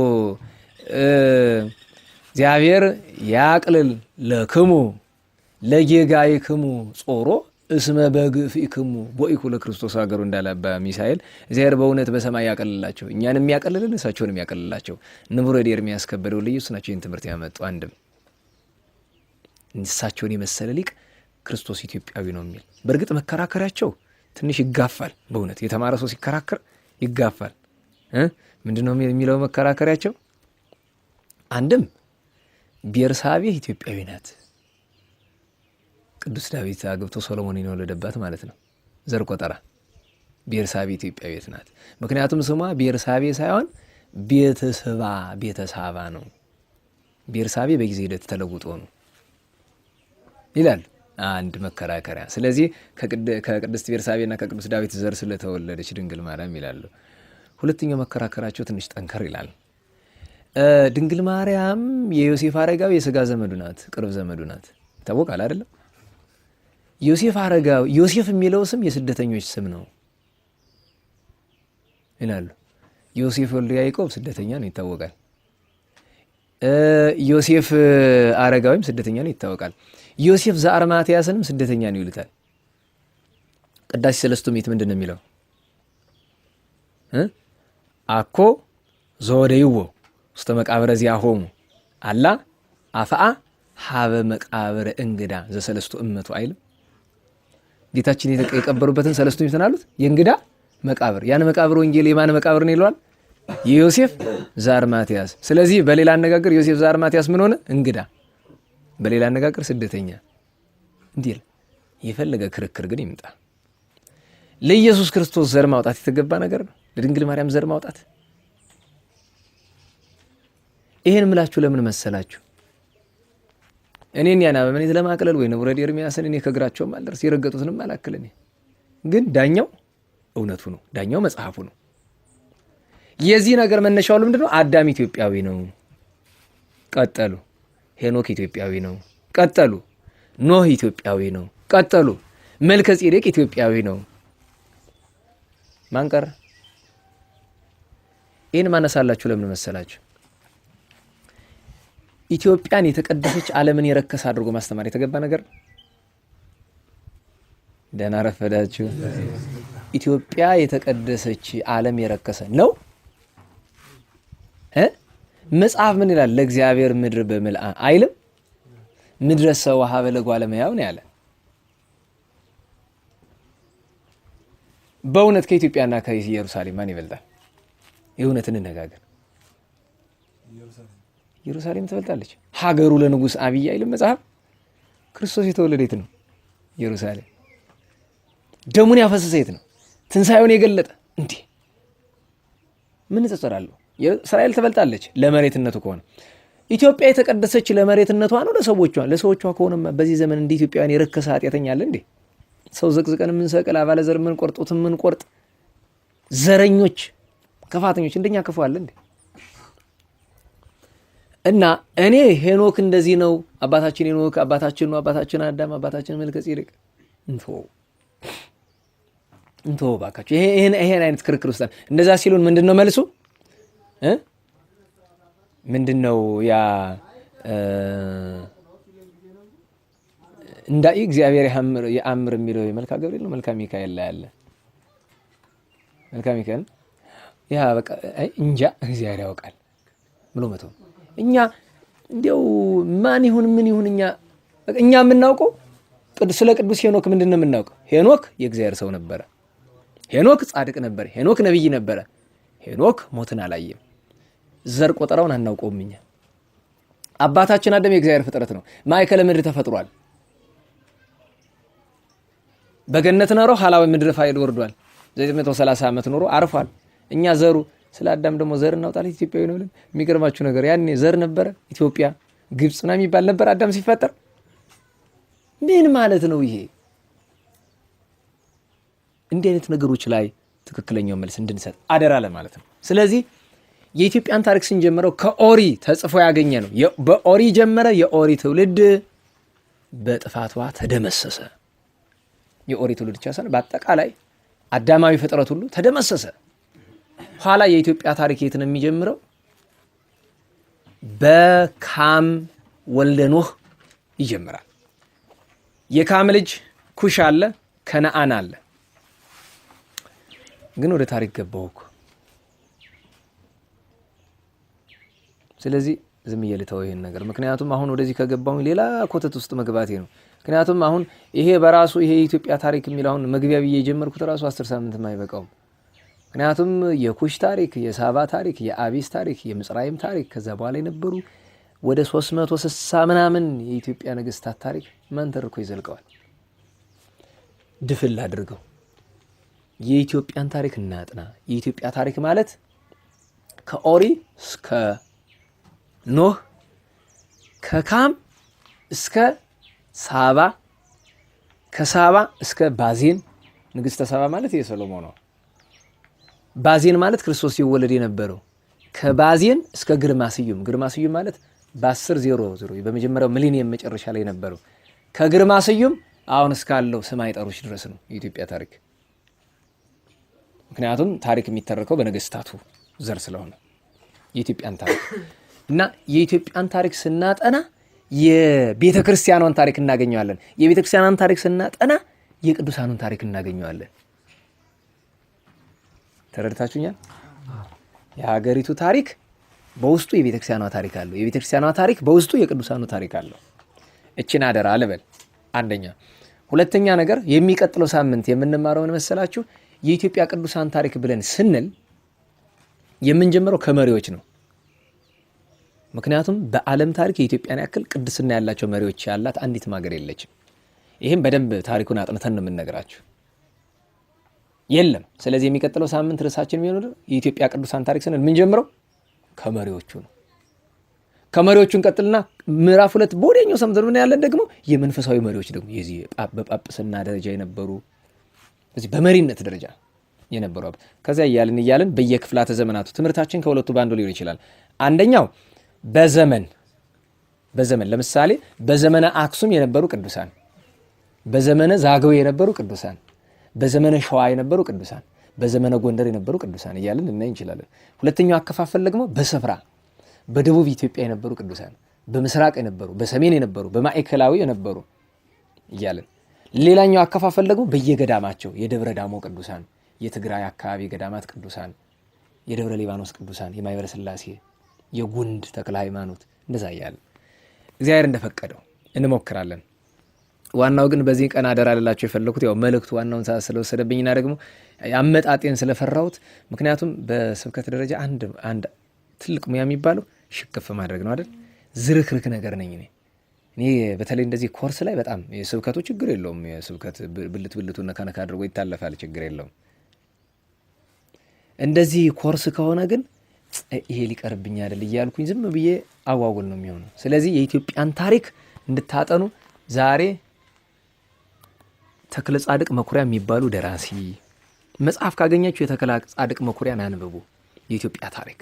እግዚአብሔር ያቅልል ለክሙ ለጌጋይክሙ ጾሮ እስመ በግፍኢክሙ ቦኢኩ ለክርስቶስ ሀገሩ እንዳለ አባ ሚሳኤል እግዚአብሔር በእውነት በሰማይ ያቀልላቸው፣ እኛን የሚያቀልልን እሳቸውን የሚያቀልላቸው። ንቡረ እድ ኤርምያስ ከበደ ወልደየሱስ ናቸው ይህን ትምህርት ያመጡ። አንድም እሳቸውን የመሰለ ሊቅ ክርስቶስ ኢትዮጵያዊ ነው የሚል በእርግጥ መከራከሪያቸው ትንሽ ይጋፋል። በእውነት የተማረ ሰው ሲከራከር ይጋፋል። ምንድነው የሚለው መከራከሪያቸው? አንድም ቤርሳቤህ ኢትዮጵያዊ ናት፣ ቅዱስ ዳዊት አግብቶ ሶሎሞንን የወለደባት ማለት ነው። ዘር ቆጠራ ቤርሳቤ ኢትዮጵያዊት ናት። ምክንያቱም ስሟ ቤርሳቤ ሳይሆን ቤተሰባ ቤተሳባ ነው። ቤርሳቤ በጊዜ ሂደት ተለውጦ ነው ይላል አንድ መከራከሪያ። ስለዚህ ከቅድስት ቤርሳቤና ከቅዱስ ዳዊት ዘር ስለተወለደች ድንግል ማርያም ይላሉ። ሁለተኛው መከራከራቸው ትንሽ ጠንከር ይላል። ድንግል ማርያም የዮሴፍ አረጋዊ የስጋ ዘመዱ ናት፣ ቅርብ ዘመዱ ናት። ይታወቃል አይደለም? ዮሴፍ አረጋዊ ዮሴፍ የሚለው ስም የስደተኞች ስም ነው ይላሉ። ዮሴፍ ወልደ ያዕቆብ ስደተኛ ነው ይታወቃል። ዮሴፍ አረጋዊም ስደተኛ ነው ይታወቃል። ዮሴፍ ዘአርማትያስንም ስደተኛ ነው ይሉታል። ቅዳሴ ሰለስቱ ምዕት ምንድን ነው የሚለው? አኮ ዘወደይዎ ውስተ መቃብረ ዚአሆሙ አላ አፍአ ሀበ መቃብረ እንግዳ ዘሰለስቱ እመቱ አይልም። ጌታችን የቀበሩበትን ሰለስቱ ምዕትን አሉት የእንግዳ መቃብር። ያን መቃብር ወንጌል የማን መቃብር ነው ይለዋል? የዮሴፍ ዘአርማትያስ። ስለዚህ በሌላ አነጋገር ዮሴፍ ዘአርማትያስ ምን ሆነ? እንግዳ። በሌላ አነጋገር ስደተኛ። እንዲህ የፈለገ ክርክር ግን ይምጣ፣ ለኢየሱስ ክርስቶስ ዘር ማውጣት የተገባ ነገር ነው። ለድንግል ማርያም ዘር ማውጣት ይሄን ምላችሁ ለምን መሰላችሁ? እኔን ያን አበምኔት ለማቅለል ወይ ንቡረ እድ ኤርምያስን እኔ ከእግራቸውም አልደርስ የረገጡትንም አላክል። እኔ ግን ዳኛው እውነቱ ነው፣ ዳኛው መጽሐፉ ነው። የዚህ ነገር መነሻው ምንድን ነው? አዳም ኢትዮጵያዊ ነው። ቀጠሉ። ሄኖክ ኢትዮጵያዊ ነው። ቀጠሉ። ኖህ ኢትዮጵያዊ ነው። ቀጠሉ። መልከ ጼዴቅ ኢትዮጵያዊ ነው። ማን ቀረ? ይህን ማነሳላችሁ ለምን መሰላችሁ? ኢትዮጵያን የተቀደሰች ዓለምን የረከሰ አድርጎ ማስተማር የተገባ ነገር። ደህና ረፈዳችሁ። ኢትዮጵያ የተቀደሰች ዓለም የረከሰ ነው። መጽሐፍ ምን ይላል? ለእግዚአብሔር ምድር በምልአ አይልም? ምድረሰ ወሀበ ለእጓለ እመሕያው ነው ያለ። በእውነት ከኢትዮጵያና ከኢየሩሳሌም ማን ይበልጣል? የእውነት እንነጋገር። ኢየሩሳሌም ትበልጣለች። ሀገሩ ለንጉሥ አብይ አይልም መጽሐፍ? ክርስቶስ የተወለደ የት ነው? ኢየሩሳሌም። ደሙን ያፈሰሰ የት ነው? ትንሣኤውን የገለጠ እንዴ! ምን እጸጸራለሁ? እስራኤል ትበልጣለች ለመሬትነቱ ከሆነ። ኢትዮጵያ የተቀደሰች ለመሬትነቷ ነው ለሰዎቿ? ለሰዎቿ ከሆነማ በዚህ ዘመን እንደ ኢትዮጵያውያን የረከሰ ኃጢአተኛ አለ እንዴ? ሰው ዘቅዝቀን የምንሰቅል፣ አባለ ዘር የምንቆርጥ፣ ጡት የምንቆርጥ ዘረኞች፣ ክፋተኞች እንደኛ ክፉ አለ እንዴ? እና እኔ ሄኖክ እንደዚህ ነው አባታችን ሄኖክ፣ አባታችን ነው አባታችን አዳም፣ አባታችን መልከ ጼዴቅ እንተወው እንተወው እባካችሁ። ይሄን አይነት ክርክር ውስጥ እንደዛ ሲሉን ምንድን ነው መልሱ? ምንድን ነው ያ እንዳኢ እግዚአብሔር የአምር የሚለው መልካ ገብርኤል ነው መልካ ሚካኤል ላይ አለ። መልካ ሚካኤል ያ በቃ እንጃ እግዚአብሔር ያውቃል ብሎ መተው። እኛ እንዲያው ማን ይሁን ምን ይሁን እኛ የምናውቀው ስለ ቅዱስ ሄኖክ ምንድን ነው የምናውቀው? ሄኖክ የእግዚአብሔር ሰው ነበረ። ሄኖክ ጻድቅ ነበረ። ሄኖክ ነቢይ ነበረ። ሄኖክ ሞትን አላየም። ዘር ቆጠራውን አናውቀውም እኛ። አባታችን አዳም የእግዚአብሔር ፍጥረት ነው። ማእከለ ምድር ተፈጥሯል። በገነት ኖሮ ኋላ ምድር ፋይል ወርዷል። 930 ዓመት ኖሮ አርፏል። እኛ ዘሩ ስለ አዳም ደግሞ ዘር እናውጣለን ኢትዮጵያዊ ነው ብለን። የሚገርማችሁ ነገር ያኔ ዘር ነበረ ኢትዮጵያ ግብጽ ምናምን የሚባል ነበር አዳም ሲፈጠር። ምን ማለት ነው ይሄ? እንዲህ አይነት ነገሮች ላይ ትክክለኛው መልስ እንድንሰጥ አደራ ለማለት ነው። ስለዚህ የኢትዮጵያን ታሪክ ስንጀምረው ከኦሪ ተጽፎ ያገኘ ነው። በኦሪ ጀመረ። የኦሪ ትውልድ በጥፋቷ ተደመሰሰ። የኦሪ ትውልድ ብቻ ሳይሆን በአጠቃላይ አዳማዊ ፍጥረት ሁሉ ተደመሰሰ። ኋላ የኢትዮጵያ ታሪክ የት ነው የሚጀምረው? በካም ወልደ ኖህ ይጀምራል። የካም ልጅ ኩሽ አለ፣ ከነአን አለ። ግን ወደ ታሪክ ገባሁ እኮ። ስለዚህ ዝም ብዬ ልተው ይሄን ነገር፣ ምክንያቱም አሁን ወደዚህ ከገባሁኝ ሌላ ኮተት ውስጥ መግባቴ ነው። ምክንያቱም አሁን ይሄ በራሱ ይሄ የኢትዮጵያ ታሪክ የሚለው አሁን መግቢያ ብዬ የጀመርኩት ራሱ 10 ሳምንትም አይበቃውም። ምክንያቱም የኩሽ ታሪክ፣ የሳባ ታሪክ፣ የአቢስ ታሪክ፣ የምጽራይም ታሪክ፣ ከዛ በኋላ የነበሩ ወደ 360 ምናምን የኢትዮጵያ ነገስታት ታሪክ ማን ተርኮ ይዘልቀዋል? ድፍል አድርገው የኢትዮጵያን ታሪክ እናጥና። የኢትዮጵያ ታሪክ ማለት ከኦሪ እስከ ኖህ፣ ከካም እስከ ሳባ፣ ከሳባ እስከ ባዜን። ንግስተ ሳባ ማለት የሰሎሞን ነው። ባዜን ማለት ክርስቶስ ሲወለድ የነበረው። ከባዜን እስከ ግርማ ስዩም። ግርማ ስዩም ማለት በ1000 በመጀመሪያው ሚሊኒየም መጨረሻ ላይ የነበረው። ከግርማ ስዩም አሁን እስካለው ስም አይጠሮች ድረስ ነው የኢትዮጵያ ታሪክ። ምክንያቱም ታሪክ የሚተረከው በነገስታቱ ዘር ስለሆነ የኢትዮጵያን ታሪክ እና የኢትዮጵያን ታሪክ ስናጠና የቤተ ክርስቲያኗን ታሪክ እናገኘዋለን። የቤተ ክርስቲያኗን ታሪክ ስናጠና የቅዱሳኑን ታሪክ እናገኘዋለን። ተረድታችሁኛል? የሀገሪቱ ታሪክ በውስጡ የቤተ ክርስቲያኗ ታሪክ አለው። የቤተ ክርስቲያኗ ታሪክ በውስጡ የቅዱሳኑ ታሪክ አለው። እችን አደራ ልበል። አንደኛ። ሁለተኛ ነገር የሚቀጥለው ሳምንት የምንማረው ምን መሰላችሁ? የኢትዮጵያ ቅዱሳን ታሪክ ብለን ስንል የምንጀምረው ከመሪዎች ነው። ምክንያቱም በዓለም ታሪክ የኢትዮጵያን ያክል ቅድስና ያላቸው መሪዎች ያላት አንዲትም ሀገር የለችም። ይህም በደንብ ታሪኩን አጥንተን ነው የምንነግራችሁ። የለም። ስለዚህ የሚቀጥለው ሳምንት ርዕሳችን የሚሆነው የኢትዮጵያ ቅዱሳን ታሪክ ስንል የምንጀምረው ከመሪዎቹ ነው። ከመሪዎቹ እንቀጥልና ምዕራፍ 2 በወዲያኛው ሳምንት ምን ያለን ደግሞ የመንፈሳዊ መሪዎች ደግሞ የዚህ በጳጵስና ደረጃ የነበሩ በዚህ በመሪነት ደረጃ የነበሩ ከዚያ እያልን እያልን በየክፍላተ ዘመናቱ ትምህርታችን ከሁለቱ ባንዱ ሊሆን ይችላል። አንደኛው በዘመን ለምሳሌ በዘመነ አክሱም የነበሩ ቅዱሳን፣ በዘመነ ዛግዌ የነበሩ ቅዱሳን፣ በዘመነ ሸዋ የነበሩ ቅዱሳን፣ በዘመነ ጎንደር የነበሩ ቅዱሳን እያልን ልናይ እንችላለን። ሁለተኛው አከፋፈል ደግሞ በስፍራ በደቡብ ኢትዮጵያ የነበሩ ቅዱሳን፣ በምስራቅ የነበሩ፣ በሰሜን የነበሩ፣ በማዕከላዊ የነበሩ እያልን። ሌላኛው አከፋፈል ደግሞ በየገዳማቸው የደብረ ዳሞ ቅዱሳን፣ የትግራይ አካባቢ ገዳማት ቅዱሳን፣ የደብረ ሊባኖስ ቅዱሳን፣ የማይበረ ስላሴ፣ የጉንድ ተክለ ሃይማኖት እንደዛ እያልን እግዚአብሔር እንደፈቀደው እንሞክራለን። ዋናው ግን በዚህ ቀን አደራ ልላቸው የፈለኩት ያው መልእክቱ ዋናውን ሰዓት ስለወሰደብኝና ደግሞ አመጣጤን ስለፈራሁት፣ ምክንያቱም በስብከት ደረጃ አንድ አንድ ትልቅ ሙያ የሚባለው ሽክፍ ማድረግ ነው አይደል? ዝርክርክ ነገር ነኝ እኔ። እኔ በተለይ እንደዚህ ኮርስ ላይ በጣም የስብከቱ ችግር የለውም። የስብከት ብልት ብልቱ ነካ ነካ አድርጎ ይታለፋል፣ ችግር የለውም። እንደዚህ ኮርስ ከሆነ ግን ይሄ ሊቀርብኝ አይደል እያልኩኝ ዝም ብዬ አዋጉል ነው የሚሆነው። ስለዚህ የኢትዮጵያን ታሪክ እንድታጠኑ ዛሬ ተክለ ጻድቅ መኩሪያ የሚባሉ ደራሲ መጽሐፍ ካገኛችሁ የተክለ ጻድቅ መኩሪያን አንብቡ፣ የኢትዮጵያ ታሪክ።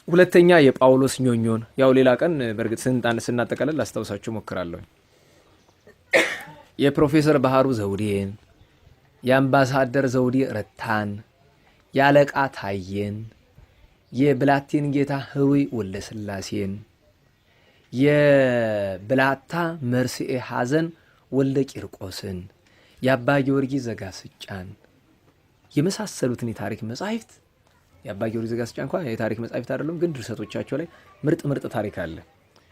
ሁለተኛ የጳውሎስ ኞኞን፣ ያው ሌላ ቀን በእርግጥ ስናጠቃልል ላስታውሳችሁ ሞክራለሁ። የፕሮፌሰር ባህሩ ዘውዴን፣ የአምባሳደር ዘውዴ ረታን፣ የአለቃ ታዬን፣ የብላቴን ጌታ ህሩይ ወልደስላሴን፣ የብላታ መርስኤ ሐዘን ወልደ ቂርቆስን፣ የአባ ጊዮርጊስ ዘጋስጫን የመሳሰሉትን የታሪክ መጻሕፍት፣ የአባ ጊዮርጊስ ዘጋስጫ እንኳን የታሪክ መጻሕፍት አይደሉም፣ ግን ድርሰቶቻቸው ላይ ምርጥ ምርጥ ታሪክ አለ።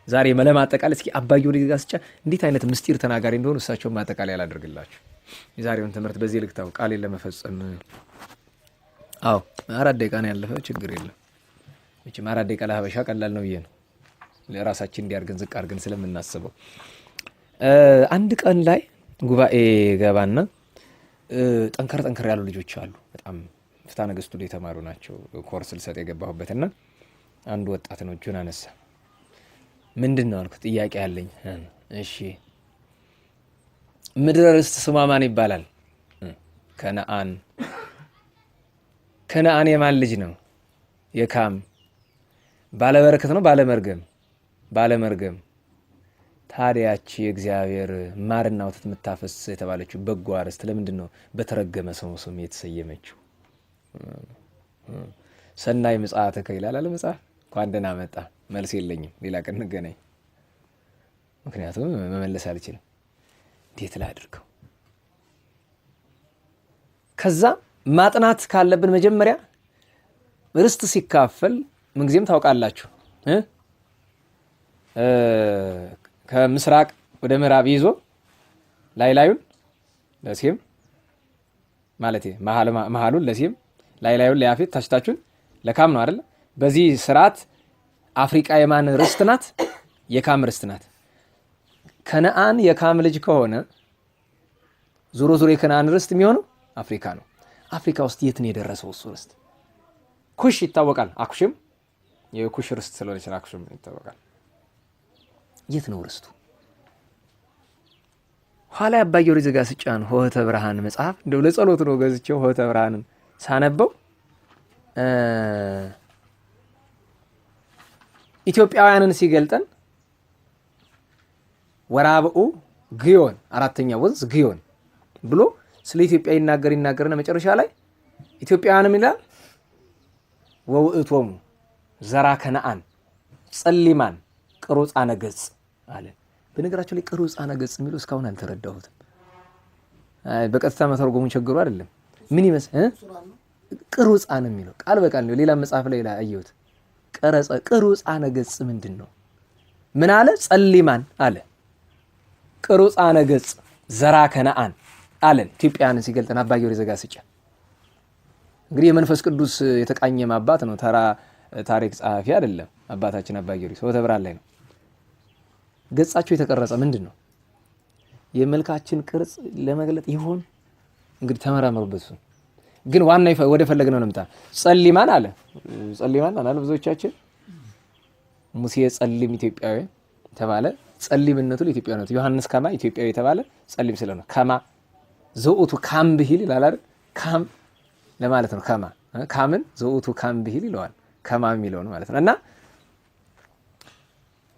ዛሬ ለማጠቃለል እስኪ አባ ጊዮርጊስ ዘጋስጫ እንዴት አይነት ምስጢር ተናጋሪ እንደሆኑ እሳቸውን ማጠቃለያ ላደርግላችሁ። የዛሬውን ትምህርት በዚህ ልክታው ቃሌን ለመፈጸም። አዎ 4 ደቂቃ ነው ያለፈ፣ ችግር የለም። መቼም 4 ደቂቃ ለሀበሻ ቀላል ነው ብዬ ነው ለራሳችን እንዲያርገን ዝቅ አድርገን ስለምናስበው። አንድ ቀን ላይ ጉባኤ ገባና ጠንከር ጠንከር ያሉ ልጆች አሉ። በጣም ፍትሐ ነገሥቱ የተማሩ ናቸው። ኮርስ ልሰጥ የገባሁበትና አንዱ ወጣት ነው፣ እጁን አነሳ። ምንድን ነው አልኩት፣ ጥያቄ አለኝ። እሺ፣ ምድረ ርስት ስሟ ማን ይባላል? ከነአን። ከነአን የማን ልጅ ነው? የካም። ባለበረከት ነው ባለመርገም? ባለመርገም። ታዲያች የእግዚአብሔር ማርና ወተት የምታፈስ የተባለችው በጎ ርስት ለምንድን ነው በተረገመ ሰው ስም የተሰየመችው? ሰናይ ምጽአትከ ይላል አለ መጽሐፍ። እንኳን ደህና መጣ። መልስ የለኝም። ሌላ ቀን እንገናኝ። ምክንያቱም መመለስ አልችልም። እንዴት ላድርገው? ከዛ ማጥናት ካለብን መጀመሪያ ርስት ሲካፈል ምንጊዜም ታውቃላችሁ ከምስራቅ ወደ ምዕራብ ይዞ ላይ ላዩን ለሴም ማለት መሀሉን ለሴም፣ ላይ ላዩን ለያፌት፣ ታችታችሁን ለካም ነው አይደል? በዚህ ስርዓት አፍሪቃ የማን ርስት ናት? የካም ርስት ናት። ከነአን የካም ልጅ ከሆነ ዞሮ ዞሮ የከነአን ርስት የሚሆነው አፍሪካ ነው። አፍሪካ ውስጥ የት ነው የደረሰው እሱ ርስት? ኩሽ ይታወቃል። አኩሽም የኩሽ ርስት ስለሆነች አኩሽም ይታወቃል። የት ነው ርስቱ? ኋላ የአባ ጊዮርጊስ ዘጋስጫን ሆህተ ብርሃን መጽሐፍ እንደው ለጸሎት ነው ገዝቼው ሆህተ ብርሃንን ሳነበው ኢትዮጵያውያንን ሲገልጠን ወራብኡ ግዮን፣ አራተኛ ወንዝ ግዮን ብሎ ስለ ኢትዮጵያ ይናገር ይናገርና መጨረሻ ላይ ኢትዮጵያውያንም ይላል ወውእቶሙ ዘራ ከነአን ጸሊማን ቅሩጻነ ገጽ አለ። በነገራቸው ላይ ቅሩጻነ ገጽ የሚለው እስካሁን አልተረዳሁትም። በቀጥታ መተርጎሙ ቸግሮ አይደለም። ምን ይመስል ቅሩጻን የሚለው ቃል በቃል ነው። ሌላ መጽሐፍ ላይ አየሁት። ቀረጸ ቅሩጻነ ገጽ ምንድን ነው? ምን አለ? ጸሊማን አለ። ቅሩጻነ ገጽ ዘራ ከነአን አለን። ኢትዮጵያውያንን ሲገልጠን አባ ጊዮርጊስ ዘጋስጫ እንግዲህ የመንፈስ ቅዱስ የተቃኘም አባት ነው። ተራ ታሪክ ጸሐፊ አይደለም። አባታችን አባ ጊዮርጊስ ሆህተ ብርሃን ላይ ነው። ገጻቸው የተቀረጸ ምንድን ነው? የመልካችን ቅርጽ ለመግለጥ ይሆን? እንግዲህ ተመራመሩበት። እሱን ግን ዋና ወደ ፈለግነው እንምጣ። ጸሊማን አለ። ጸሊማን አላለ ብዙዎቻችን። ሙሴ ጸሊም ኢትዮጵያዊ ተባለ። ጸሊምነቱ ለኢትዮጵያዊነቱ። ዮሐንስ ከማ ኢትዮጵያዊ የተባለ ጸሊም ስለሆነ ከማ ዘውቱ ካም ብሂል ይላል አይደል? ካም ለማለት ነው። ከማ ካምን ዘውቱ ካም ብሂል ይለዋል። ከማ የሚለውን ማለት ነው። እና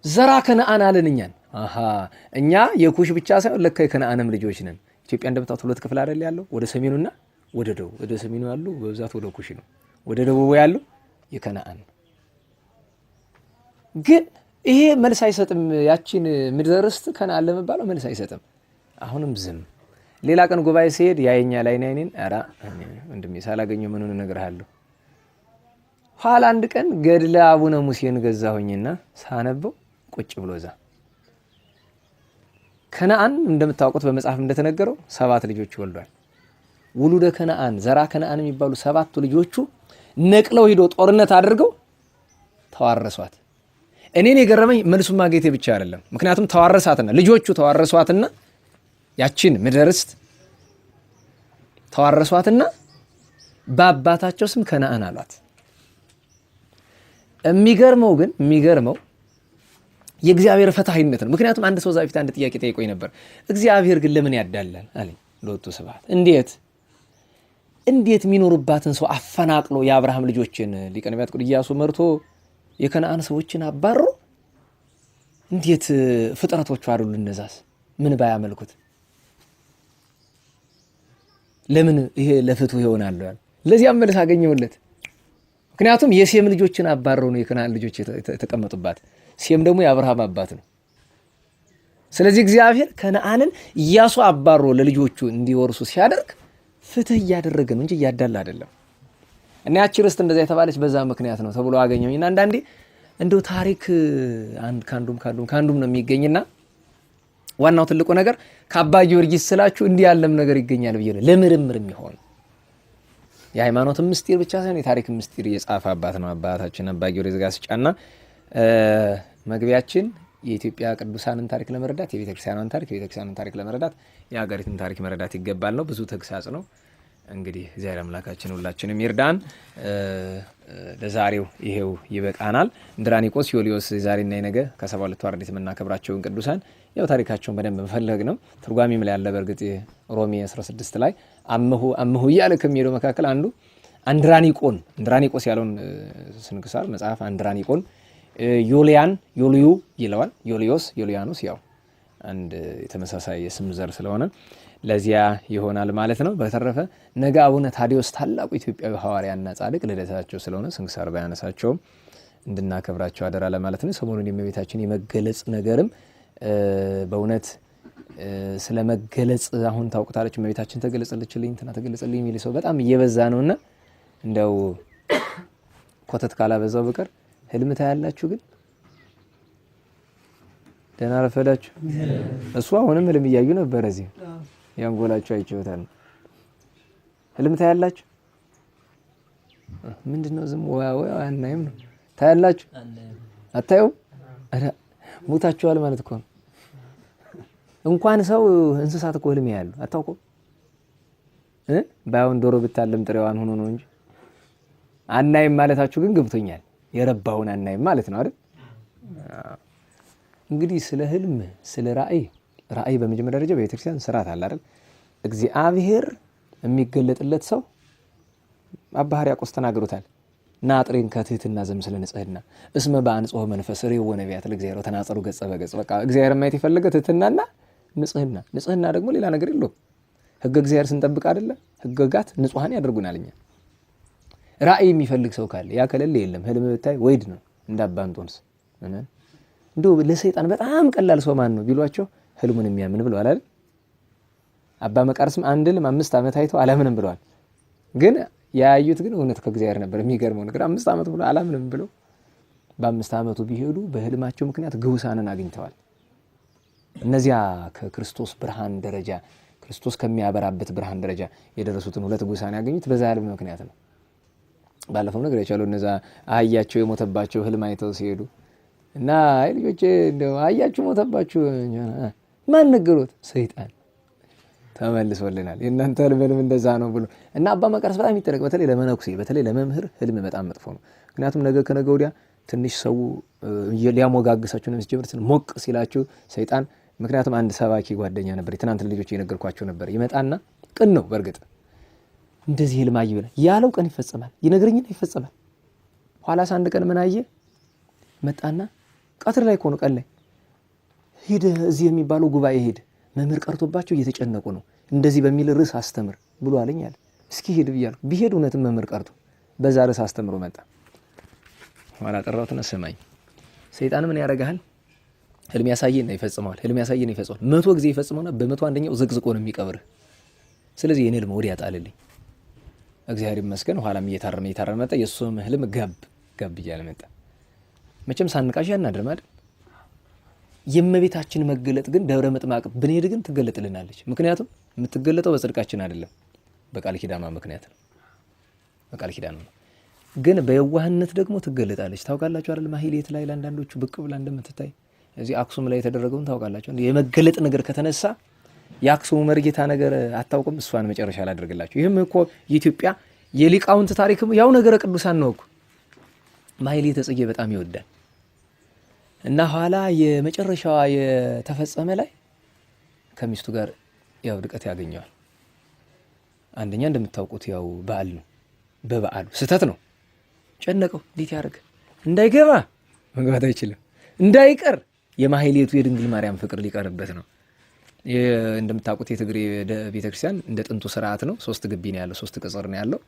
ዘራ ከነአን አለን እኛን። አሃ እኛ የኩሽ ብቻ ሳይሆን ለካ የከነአንም ልጆች ነን። ኢትዮጵያ እንደምታውቁት ሁለት ክፍል አይደል ያለው? ወደ ሰሜኑና ወደ ደቡብ። ወደ ሰሜኑ ያሉ በብዛት ወደ ኩሽ ነው። ወደ ደቡቡ ያሉ የከነአን ነው። ግን ይሄ መልስ አይሰጥም። ያቺን ምድረ ርስት ከነአን ለመባለው መልስ አይሰጥም። አሁንም ዝም። ሌላ ቀን ጉባኤ ሲሄድ ያየኛል አይኔ አይኔን። ኧረ ወንድሜ ሳላገኘው ምኑን እነግርሃለሁ። ኋላ አንድ ቀን ገድለ አቡነ ሙሴን ገዛሁኝና ሳነበው ቁጭ ብሎ እዛ ከነአን እንደምታውቁት በመጽሐፍ እንደተነገረው 7 ልጆች ወልዷል። ውሉደ ከነአን ዘራ ከነአን የሚባሉ 7ቱ ልጆቹ ነቅለው ሂዶ ጦርነት አድርገው ተዋረሷት። እኔን የገረመኝ መልሱን ማግኘቴ ብቻ አይደለም። ምክንያቱም ተዋረሳትና ልጆቹ ተዋረሷትና ያቺን ምድረ ርስት ተዋረሷትና በአባታቸው ስም ከነአን አሏት። የሚገርመው ግን የሚገርመው የእግዚአብሔር ፈታሂነት ነው። ምክንያቱም አንድ ሰው እዛ በፊት አንድ ጥያቄ ጠይቆኝ ነበር። እግዚአብሔር ግን ለምን ያዳላል አለኝ። ሎቱ ስብሐት። እንዴት የሚኖሩባትን ሰው አፈናቅሎ የአብርሃም ልጆችን ሊቀ ነቢያት ኢያሱ መርቶ የከነአን ሰዎችን አባሮ እንዴት ፍጥረቶቹ አይደሉ እነዛስ ምን ባያመልኩት ለምን ይሄ ለፍትሁ ይሆናል? ለዚያም መልስ አገኘሁለት። ምክንያቱም የሴም ልጆችን አባረው ነው የከነአን ልጆች የተቀመጡባት። ሴም ደግሞ የአብርሃም አባት ነው። ስለዚህ እግዚአብሔር ከነአንን ኢያሱ አባሮ ለልጆቹ እንዲወርሱ ሲያደርግ ፍትህ እያደረገ ነው እንጂ እያዳላ አይደለም። እና ያቺ ርስት እንደዛ የተባለች በዛ ምክንያት ነው ተብሎ አገኘሁኝ። እና አንዳንዴ እንደው ታሪክ ካንዱም ካንዱም ካንዱም ነው የሚገኝና ዋናው ትልቁ ነገር ከአባ ጊዮርጊስ ስላችሁ እንዲህ ያለም ነገር ይገኛል ብዬ ነው ለምርምር የሚሆን የሃይማኖት ምስጢር ብቻ ሳይሆን የታሪክ ምስጢር የጻፈ አባት ነው አባታችን አባ ጊዮርጊስ ዘጋስጫና። መግቢያችን የኢትዮጵያ ቅዱሳንን ታሪክ ለመረዳት የቤተክርስቲያኗን ታሪክ የቤተክርስቲያኗን ታሪክ ለመረዳት የሀገሪቱን ታሪክ መረዳት ይገባል ነው። ብዙ ተግሳጽ ነው። እንግዲህ እግዚአብሔር አምላካችን ሁላችንም ይርዳን። ለዛሬው ይሄው ይበቃናል። እንድራኒቆስ ዮልዮስ ዛሬና የነገ ከ72 አርድእት የምናከብራቸውን ቅዱሳን ያው ታሪካቸውን በደንብ መፈለግ ነው። ትርጓሜም ላይ ያለ በእርግጥ ሮሜ 16 ላይ አምሁ አምሁ እያለ ከሚሄደው መካከል አንዱ አንድራኒቆን አንድራኒቆስ ያለውን ስንክሳር መጽሐፍ አንድራኒቆን ዮልያን ዮልዩ ይለዋል። ዮልዮስ ዮልያኖስ ያው አንድ የተመሳሳይ የስም ዘር ስለሆነ ለዚያ ይሆናል ማለት ነው። በተረፈ ነገ አቡነ ታዲዮስ ታላቁ ኢትዮጵያዊ ሐዋርያና ጻድቅ ልደታቸው ስለሆነ ስንክሳር ባያነሳቸውም እንድናከብራቸው አደራ ለማለት ነው። ሰሞኑን የእመቤታችን የመገለጽ ነገርም በእውነት ስለ መገለጽ አሁን ታውቁታለች። እመቤታችን ተገለጸልችልኝ እንትና ተገለጸልኝ የሚል ሰው በጣም እየበዛ ነውና እንደው ኮተት ካላበዛው በቀር ህልም ታያላችሁ። ግን ደህና ረፈዳችሁ። እሱ አሁንም ህልም እያዩ ነበር። እዚህ ያንጎላችሁ አይቼውታል። ህልም ታያላችሁ። ምንድነው? ዝም ወይ ወይ አናይም ነው። ታያላችሁ? አታዩም? ኧረ ሞታችኋል ማለት እኮ ነው። እንኳን ሰው እንስሳት እኮ ህልም ያያሉ። አታውቁም? ባይሆን ዶሮ ብታለም ጥሬዋን ሆኖ ነው እንጂ አናይም ማለታችሁ ግን ገብቶኛል። የረባውን አናይም ማለት ነው አይደል? እንግዲህ ስለ ህልም ስለ ራእይ ራእይ በመጀመሪያ ደረጃ በቤተክርስቲያን ስርዓት አለ አይደል? እግዚአብሔር የሚገለጥለት ሰው አባ ሕርያቆስ ተናግሮታል። ናጥሬን ከትህትና ዘምስለ ንጽህና እስመ በአንጽሖ መንፈስ ርእይዎ ነቢያት ለእግዚአብሔር ተናጸሩ ገጸ በገጽ። በቃ እግዚአብሔር ማየት የፈለገ ትህትናና ንጽህና። ንጽህና ደግሞ ሌላ ነገር የለውም። ህገ እግዚአብሔር ስንጠብቅ አይደለ ህገጋት ንጹሃን ያደርጉናል። እኛ ራእይ የሚፈልግ ሰው ካለ ያ ከሌለ የለም። ህልም ብታይ ወይድ ነው እንደ አባ እንጦንስ። እንደው ለሰይጣን በጣም ቀላል ሰው ማን ነው ቢሏቸው ህልሙን የሚያምን ብለዋል አይደል? አባ መቃርስም አንድ ህልም 5 ዓመት አይተው አላምንም ብለዋል። ግን ያዩት ግን እውነት ከእግዚአብሔር ነበር። የሚገርመው ነገር 5 ዓመት ብሎ አላምንም ብለው በ5 ዓመቱ ቢሄዱ በህልማቸው ምክንያት ግውሳንን አግኝተዋል። እነዚያ ከክርስቶስ ብርሃን ደረጃ ክርስቶስ ከሚያበራበት ብርሃን ደረጃ የደረሱትን 2 ግውሳን ያገኙት በዛ ህልም ምክንያት ነው። ባለፈው ነገር የቻለው እነዛ አህያቸው የሞተባቸው ህልም አይተው ሲሄዱ እና አይ ልጆቼ እንደው አህያችሁ ሞተባችሁ ማን ነገሩት? ሰይጣን ተመልሶልናል። የእናንተ ህልም ህልም እንደዛ ነው ብሎ እና አባ መቃርስ በጣም ይጠነቀቅ። በተለይ ለመነኩሴ በተለይ ለመምህር ህልም በጣም መጥፎ ነው። ምክንያቱም ነገ ከነገ ወዲያ ትንሽ ሰው ሊያሞጋግሳችሁ ነው የሚጀምር ሞቅ ሲላችሁ ሰይጣን። ምክንያቱም አንድ ሰባኪ ጓደኛ ነበር፣ የትናንት ልጆች የነገርኳቸው ነበር። ይመጣና ቅን ነው በእርግጥ እንደዚህ ህልም አየሁ ይላል። ያለው ቀን ይፈጸማል፣ ይነግረኝና ይፈጸማል። ኋላስ አንድ ቀን ምን አየ? መጣና ቀትር ላይ እኮ ነው፣ ቀን ላይ ሂድ እዚህ የሚባለው ጉባኤ ሂድ፣ መምህር ቀርቶባቸው እየተጨነቁ ነው፣ እንደዚህ በሚል ርዕስ አስተምር ብሎ አለኝ አለ። እስኪ ሂድ ብያለሁ። ቢሄድ እውነትም መምህር ቀርቶ በዛ ርዕስ አስተምሮ መጣ። ኋላ ጠራሁትና ስማኝ፣ ሰይጣን ምን ያደርግሃል? ህልም ያሳየና ይፈጽመዋል፣ ህልም ያሳየና ይፈጽመዋል። 100 ጊዜ ይፈጽመውና በመቶ አንደኛው ዘቅዝቆ ነው የሚቀብርህ። ስለዚህ የኔ ህልም ወዲያ ጣልልኝ። እግዚአብሔር ይመስገን ኋላም እየታረመ እየታረመ መጣ። የእሱም ህልም ገብ ገብ እያለ መጣ። መቼም ሳንቃሽ አናድርም አይደል? የእመቤታችን መገለጥ ግን ደብረ ምጥማቅ ብንሄድ ግን ትገለጥልናለች። ምክንያቱም የምትገለጠው በጽድቃችን አይደለም፣ በቃል ኪዳኗ ምክንያት ነው። በቃል ኪዳኗ ነው። ግን በየዋህነት ደግሞ ትገለጣለች። ታውቃላችሁ አይደል? ማህሌት ላይ ለአንዳንዶቹ ብቅ ብላ እንደምትታይ እዚህ አክሱም ላይ የተደረገውን ታውቃላችሁ። የመገለጥ ነገር ከተነሳ የአክሱሙ መርጌታ ነገር አታውቅም። እሷን መጨረሻ ላደርግላችሁ። ይህም እኮ የኢትዮጵያ የሊቃውንት ታሪክም ያው ነገረ ቅዱሳን ነው እኮ። ማህሌተ ጽጌ በጣም ይወዳል እና ኋላ የመጨረሻዋ የተፈጸመ ላይ ከሚስቱ ጋር ያው ድቀት ያገኘዋል። አንደኛ እንደምታውቁት ያው በዓል ነው። በበዓሉ ስህተት ነው። ጨነቀው። እንዴት ያደርግ? እንዳይገባ መግባት አይችልም። እንዳይቀር የማህሌቱ የድንግል ማርያም ፍቅር ሊቀርበት ነው። እንደምታውቁት የትግሬ ቤተክርስቲያን እንደ ጥንቱ ስርዓት ነው። 3 ግቢ ነው ያለው፣ 3 ቅጽር ነው ያለው።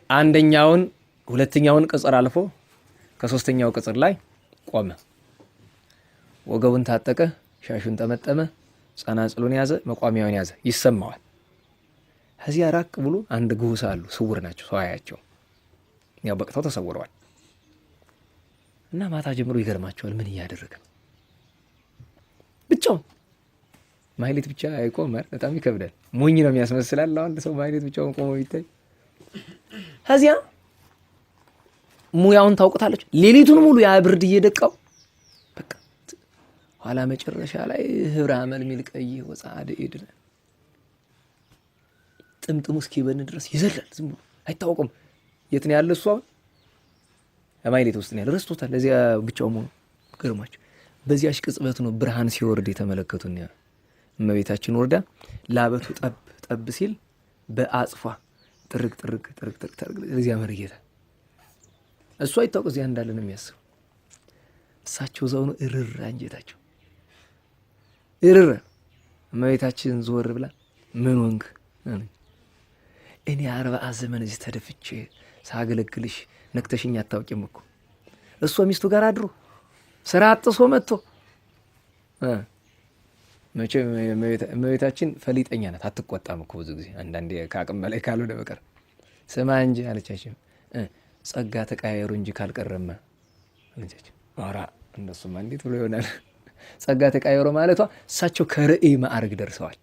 አንደኛውን ሁለተኛውን ቅጽር አልፎ ከሶስተኛው ቅጽር ላይ ቆመ። ወገቡን ታጠቀ፣ ሻሹን ጠመጠመ፣ ጸናጽሉን ያዘ፣ መቋሚያውን ያዘ። ይሰማዋል። ከዚያ ራቅ ብሎ አንድ ግሁስ አሉ፣ ስውር ናቸው፣ ሰው አያቸው። ያው በቅተው ተሰውረዋል። እና ማታ ጀምሮ ይገርማቸዋል። ምን እያደረገ ነው? ብቻውን ማህሌት ብቻ አይቆም፣ በጣም ይከብዳል። ሞኝ ነው የሚያስመስላል። አንድ ሰው ማህሌት ብቻውን ቆሞ ቢታይ። ከዚያ ሙያውን ታውቁታለች። ሌሊቱን ሙሉ ያ ብርድ እየደቃው በቃ ኋላ መጨረሻ ላይ ህብረ አመል ሚል ቀይ ወጻድ ኢድነ ጥምጥሙ እስኪበን ድረስ ይዘላል። ዝም ብሎ አይታወቅም። የት ነው ያለ? እሱ አሁን ማህሌት ውስጥ ነው ያለ። ረስቶታል። ለዚያ ብቻው መሆኑ ገርማቸው። በዚያች ቅጽበት ነው ብርሃን ሲወርድ የተመለከቱን። እመቤታችን ወርዳ ላበቱ ጠብ ጠብ ሲል በአጽፏ ጥርግ ጥርግ ጥርግ ጥርግ ጥርግ ለዚያ መርጌታ እሱ አይታወቅ እዚያ እንዳለ ነው የሚያስበው። እሳቸው እዛው ነው እርር አንጀታቸው እርር። እመቤታችን ዞር ብላ ምን ሆንክ? እኔ 40 ዘመን እዚህ ተደፍቼ ሳገለግልሽ ነክተሽኝ አታውቂም እኮ። እሷ ሚስቱ ጋር አድሮ ስራ አጥሶ መጥቶ መቼም እመቤታችን ፈሊጠኛ ናት፣ አትቆጣም እኮ ብዙ ጊዜ አንዳንዴ ከአቅም በላይ ካልሆነ በቀር። ስማ እንጂ አለቻቸው፣ ጸጋ ተቀያየሩ እንጂ ካልቀረማ አለቻቸው። ኧረ እንደሱማ እንዴት ብሎ ይሆናል? ጸጋ ተቀያየሩ ማለቷ እሳቸው ከርእይ ማዕረግ ደርሰዋል።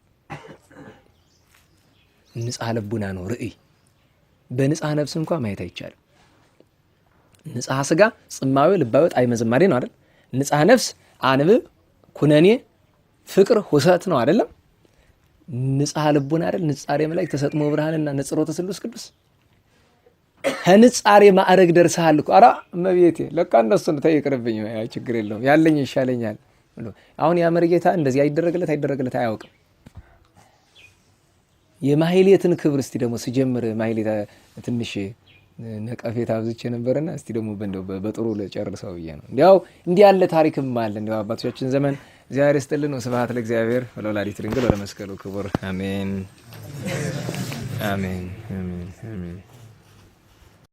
ንጽሐ ልቡና ነው ርእይ። በንጽሐ ነፍስ እንኳ ማየት አይቻልም። ንጽሐ ስጋ ጽማዊ ልባዊ ጣዕመ ዝማሬ ነው አይደል? ንጽሐ ነፍስ አንብብ ኩነኔ ፍቅር ሁሰት ነው አይደለም? ንጽሐ ልቡና አይደል? ንጻሬ መላእክት ተሰጥሞ ብርሃንና ንጽሮተ ስሉስ ቅዱስ ከንጻሬ ማዕረግ ደርሰሃል እኮ። ኧረ እመቤቴ ለካ እነሱ ነው። ተይ ይቅርብኝ፣ ችግር የለውም ያለኝ ይሻለኛል። አሁን ያ መርጌታ እንደዚህ አይደረግለት አይደረግለት አያውቅም። የማህሌትን ክብር እስቲ ደግሞ ስጀምር ማህሌት ትንሽ ነቀፌታ አብዝቼ ነበርና እስቲ ደግሞ እንደው በጥሩ ልጨርሰው ብዬ ነው። እንዲያው እንዲህ ያለ ታሪክም አለ። እንዲያው አባቶቻችን ዘመን እግዚአብሔር ይስጥልን። ወስብሐት ለእግዚአብሔር ወለወላዲቱ ድንግል ወለመስቀሉ ክቡር። አሜን አሜን አሜን አሜን።